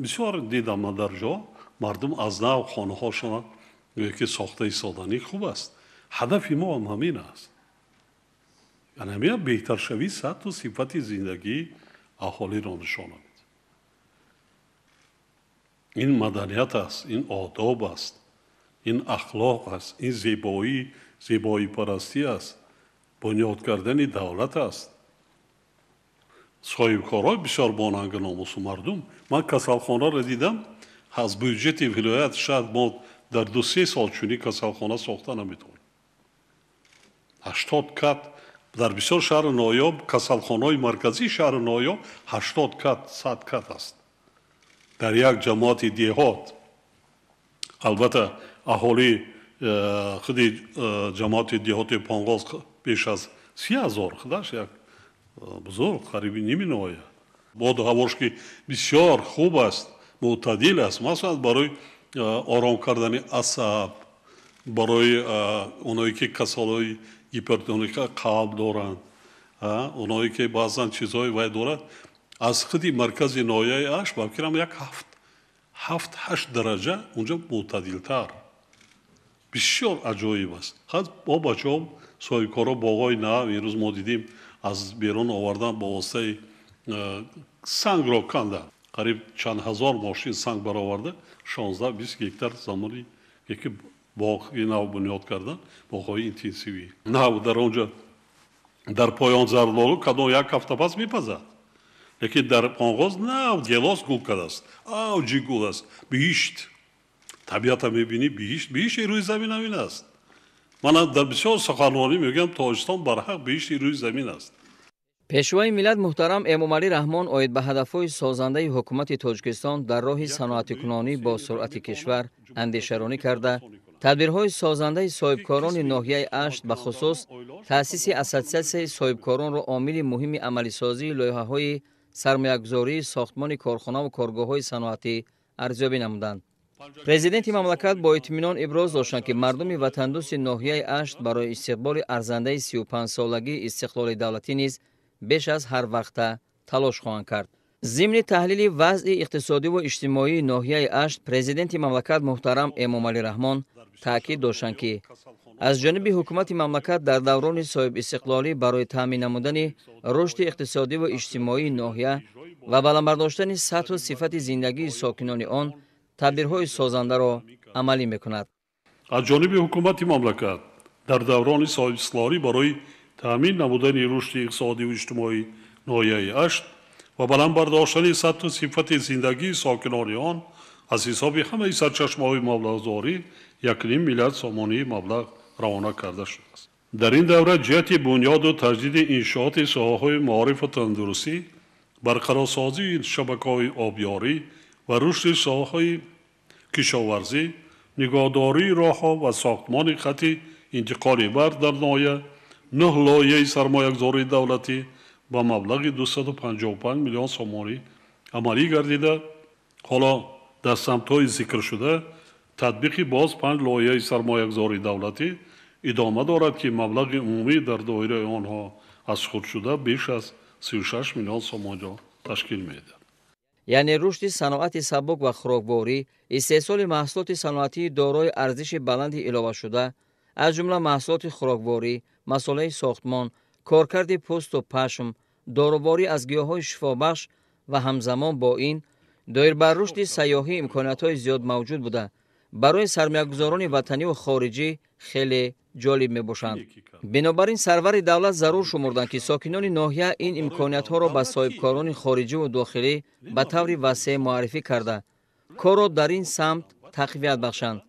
бисёр дидам ман дар ҷо мардум аз нав хонаҳошона ки сохта истоданӣ хуб аст. Ҳадафи мо ҳам ҳамин аст. Ҳамин беҳтаршавии сатҳу сифати зиндагии аҳолиро нишона медиҳад. Ин маданият аст, ин одоб аст, ин ахлоқ аст, ин зебоӣ, зебоипарастӣ аст, бунёд кардани давлат аст. Соҳибкорҳои бисёр бонанги номусу мардум. Ман касалхонаро дидам, аз бюҷети вилоят шояд мо дар 2-3 сол чунин касалхона сохта наметавонем. 80 кат дар бисёр шаҳру ноҳияҳо, касалхонаҳои марказии шаҳру ноҳияҳо 80 кат, 100 кат аст дар як ҷамоати деҳот. Албатта аҳолии худи ҷамоати деҳоти Понғоз беш аз 30 000, худаш як бузург, қариби ними ноҳия. Боду ҳавош ки бисёр хуб аст, мӯътадил аст, масалан барои ором кардани асаб, барои оное ки касалҳои гипертоника қалб доранд, оное ки баъзан чизҳои вай дорад, аз худи маркази ноҳияи Ашт ба фикрам як 7-8 дараҷа унҷо мӯътадилтар. Бисёр аҷоиб аст. Бо бачаҳо соҳибкоро боғҳои нав имрӯз мо дидем аз берун овардан бо воситаи сангро канда, қариб чанд ҳазор мошин санг бароварда, 16-20 гектар замони яке боғи нав бунёд кардан, боғҳои интенсивӣ. Нав дар онҷо дар поён зардолу кадом як ҳафта пас мепазад, лекин дар Понғоз нав гелос гул кардааст, авҷи гул аст, биҳишт. Табиата мебинӣ, биҳишт, биҳишти рӯи замин ҳамин аст. Ман дар бисёр суханронӣ мегӯям, Тоҷикистон барҳақ биҳишти рӯи замин аст. Пешвои миллат муҳтарам Эмомалӣ Раҳмон оид ба ҳадафҳои созандаи ҳукумати Тоҷикистон дар роҳи саноатикунонӣ бо суръати кишвар андешаронӣ карда, тадбирҳои созандаи соҳибкорони ноҳияи Ашт, бахусус таъсиси ассотсиатсияи соҳибкоронро омили муҳими амалисозии лоиҳаҳои сармоягузории сохтмони корхонаву коргоҳҳои саноатӣ арзёбӣ намуданд. Президенти мамлакат бо итминон иброз доштанд, ки мардуми ватандӯсти ноҳияи Ашт барои истиқболи арзандаи 35-солагии истиқлоли давлатӣ низ беш аз ҳар вақта талош хоҳанд кард. Зимни таҳлили вазъи иқтисодиву иҷтимоии ноҳияи Ашт, президенти мамлакат муҳтарам Эмомалӣ Раҳмон таъкид доштанд, ки аз ҷониби ҳукумати мамлакат дар даврони соҳибистиқлолӣ барои таъмин намудани рушди иқтисодиву иҷтимоии ноҳия ва баланд бардоштани сатҳу сифати зиндагии сокинони он тадбирҳои созандаро амалӣ мекунад. Аз ҷониби ҳукумати мамлакат дар даврони соҳибистиқлолӣ барои таъмин намудани рушди иқтисодиву иҷтимоии ноҳияи Ашт ва баланд бардоштани сатҳу сифати зиндагии сокинони он аз ҳисоби ҳамаи сарчашмаҳои маблағгузорӣ 1,5 миллиард сомонии маблағ равона карда шудааст. Дар ин давра ҷиҳати бунёду таҷдиди иншооти соҳаҳои маорифу тандурустӣ, барқарорсозии шабакаҳои обёрӣ ва рушди соҳаҳои кишоварзӣ, нигоҳдории роҳҳо ва сохтмони хати интиқоли барқ дар ноҳия 9 лоиҳаи сармоягузории давлатӣ ба маблағи 255 миллион сомонӣ амалӣ гардида, ҳоло дар самтҳои зикршуда татбиқи боз 5 лоиҳаи сармоягузории давлатӣ идома дорад, ки маблағи умумӣ дар доираи онҳо аз худ шуда беш аз 36 миллион сомониро ташкил медиҳад. Яъне рушди саноати сабук ва хӯрокворӣ, истеҳсоли маҳсулоти саноатии дорои арзиши баланди иловашуда, аз ҷумла маҳсулоти хӯрокворӣ, масолеҳи сохтмон, коркарди пӯсту пашм, доруворӣ аз гиёҳҳои шифобахш ва ҳамзамон бо ин доир ба рушди сайёҳӣ имкониятҳои зиёд мавҷуд буда, барои сармоягузорони ватаниву хориҷӣ хеле ҷолиб мебошанд. Бинобар ин сарвари давлат зарур шумурданд, ки сокинони ноҳия ин имкониятҳоро ба соҳибкорони хориҷиву дохилӣ ба таври васеъ муаррифӣ карда, корро дар ин самт тақвият бахшанд.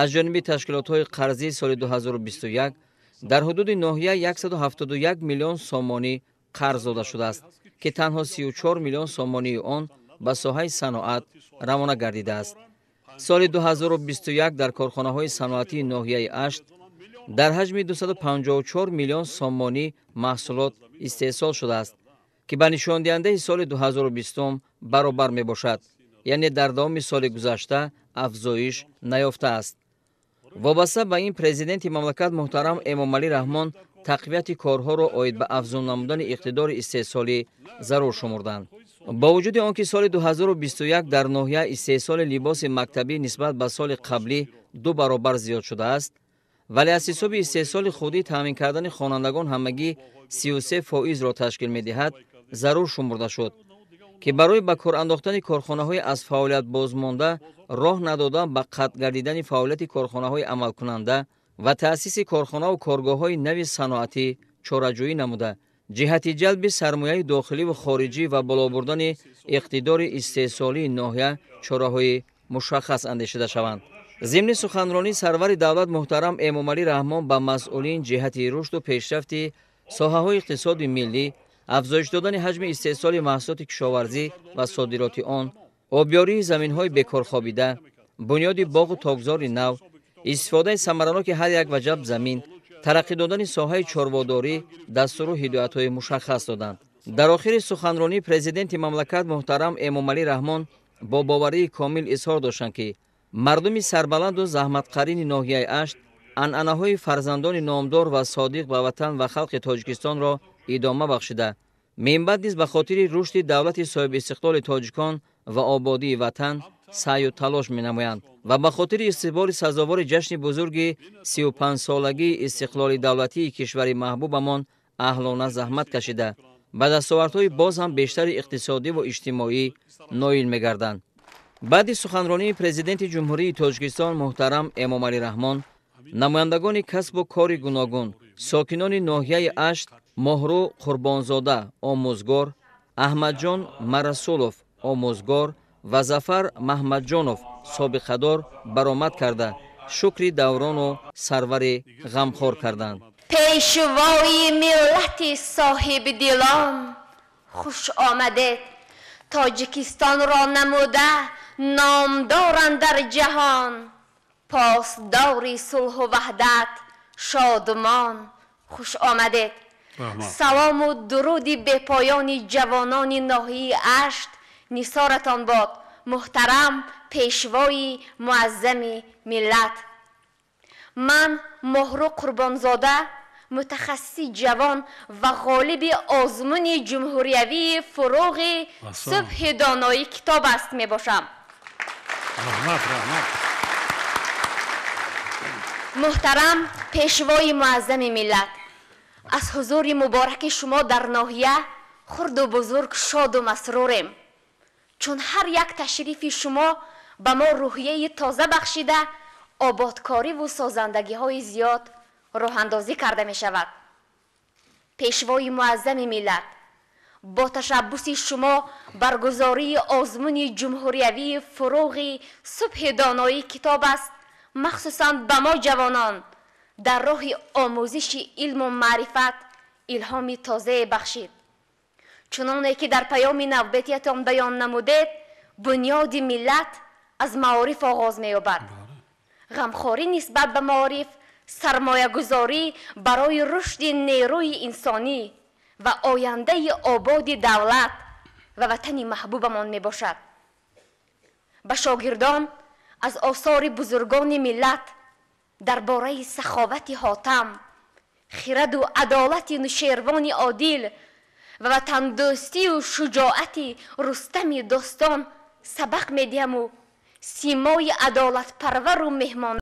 Аз ҷониби ташкилотҳои қарзии соли 2021 дар ҳудуди ноҳия 171 миллион сомонӣ қарз дода шудааст, ки танҳо 34 миллион сомонии он ба соҳаи саноат равона гардидааст. Соли 2021 дар корхонаҳои саноатии ноҳияи Ашт дар ҳаҷми 254 миллион сомонӣ маҳсулот истеҳсол шудааст, ки ба нишондиҳандаи соли 2020 баробар мебошад, яъне дар давоми соли гузашта афзоиш наёфтааст. Вобаста ба ин президенти мамлакат муҳтарам Эмомалӣ Раҳмон тақвияти корҳоро оид ба афзун намудани иқтидори истеҳсолӣ зарур шумурданд. Бо вуҷуди он ки соли 2021 дар ноҳия истеҳсоли либоси мактабӣ нисбат ба соли қаблӣ 2 баробар зиёд шудааст, вале аз ҳисоби истеҳсоли худӣ таъмин кардани хонандагон ҳамагӣ 33%-ро ташкил медиҳад, зарур шумурда шуд, ки барои ба кор андохтани корхонаҳои аз фаъолият бозмонда роҳ надодан ба қатъ гардидани фаъолияти корхонаҳои амалкунанда ва таъсиси корхонаву коргоҳҳои нави саноатӣ чораҷӯӣ намуда, ҷиҳати ҷалби сармояи дохиливу хориҷӣ ва боло бурдани иқтидори истеҳсолии ноҳия чораҳои мушаххас андешида шаванд. Зимни суханронӣ сарвари давлат муҳтарам Эмомалӣ Раҳмон ба масъулин ҷиҳати рушду пешрафти соҳаҳои иқтисоди миллӣ, афзоиш додани ҳаҷми истеҳсоли маҳсулоти кишоварзӣ ва содироти он, обёрии заминҳои бекорхобида, бунёди боғу токзори нав, истифодаи самараноки ҳар як ваҷаб замин, тараққӣ додани соҳаи чорводорӣ дастуру ҳидоятҳои мушаххас доданд. Дар охири суханронӣ президенти мамлакат муҳтарам Эмомалӣ Раҳмон бо боварии комил изҳор доштанд, ки мардуми сарбаланду заҳматқарини ноҳияи Ашт анъанаҳои фарзандони номдор ва содиқ ба ватан ва халқи Тоҷикистонро идома бахшида, минбаъд низ ба хотири рушди давлати соҳибистиқлоли тоҷикон ва ободии ватан саъю талош менамоянд ва ба хотири истиқболи сазовори ҷашни бузурги 35-солагии истиқлоли давлатии кишвари маҳбубамон аҳлона заҳмат кашида, ба дастовардҳои боз ҳам бештари иқтисодиву иҷтимоӣ ноил мегарданд. Баъди суханронии президенти Ҷумҳурии Тоҷикистон муҳтарам Эмомалӣ Раҳмон, намояндагони касбу кори гуногун, сокинони ноҳияи Ашт Моҳрӯ Қурбонзода омӯзгор, Аҳмадҷон Марасулов омӯзгор ва Зафар Маҳмадҷонов собиқадор баромад карда, шукри даврону сарвари ғамхор карданд. Пешвои миллати соҳибдилон, хуш омадед! Тоҷикистонро намуда номдоранд дар ҷаҳон, посдори сулҳу ваҳдат шодмон, хуш омадед! Салому дуруди бепоёни ҷавонони ноҳияи Ашт нисоратон бод, муҳтарам пешвои муаззами миллат. Ман Моҳрӯ Қурбонзода, мутахассиси ҷавон ва ғолиби озмуни ҷумҳуриявии фуруғи субҳи доноӣ китоб аст мебошам. Раҳмат, раҳмат. Муҳтарам пешвои муаззами миллат, аз ҳузури мубораки шумо дар ноҳия хурду бузург шоду масрурем, чун ҳар як ташрифи шумо ба мо рӯҳияи тоза бахшида, ободкориву созандагиҳои зиёд роҳандозӣ карда мешавад. Пешвои муаззами миллат, бо ташаббуси шумо баргузории озмуни ҷумҳуриявии фуруғи субҳи доноӣ китоб аст, махсусан ба мо ҷавонон Дар роҳи омӯзиши илму маърифат илҳоми тозае бахшид. Чуноне ки дар паёми навбатиятон баён намудед, бунёди миллат аз маориф оғоз меёбад. Ғамхорӣ нисбат ба маориф сармоягузорӣ барои рушди нерӯи инсонӣ ва ояндаи ободи давлат ва ватани маҳбубамон мебошад. Ба шогирдон аз осори бузургони миллат дар бораи саховати Ҳотам, хираду адолати Нушервони Одил ва ватандӯстию шуҷоати Рустами достон сабақ медиҳаму симои адолатпарвару меҳмон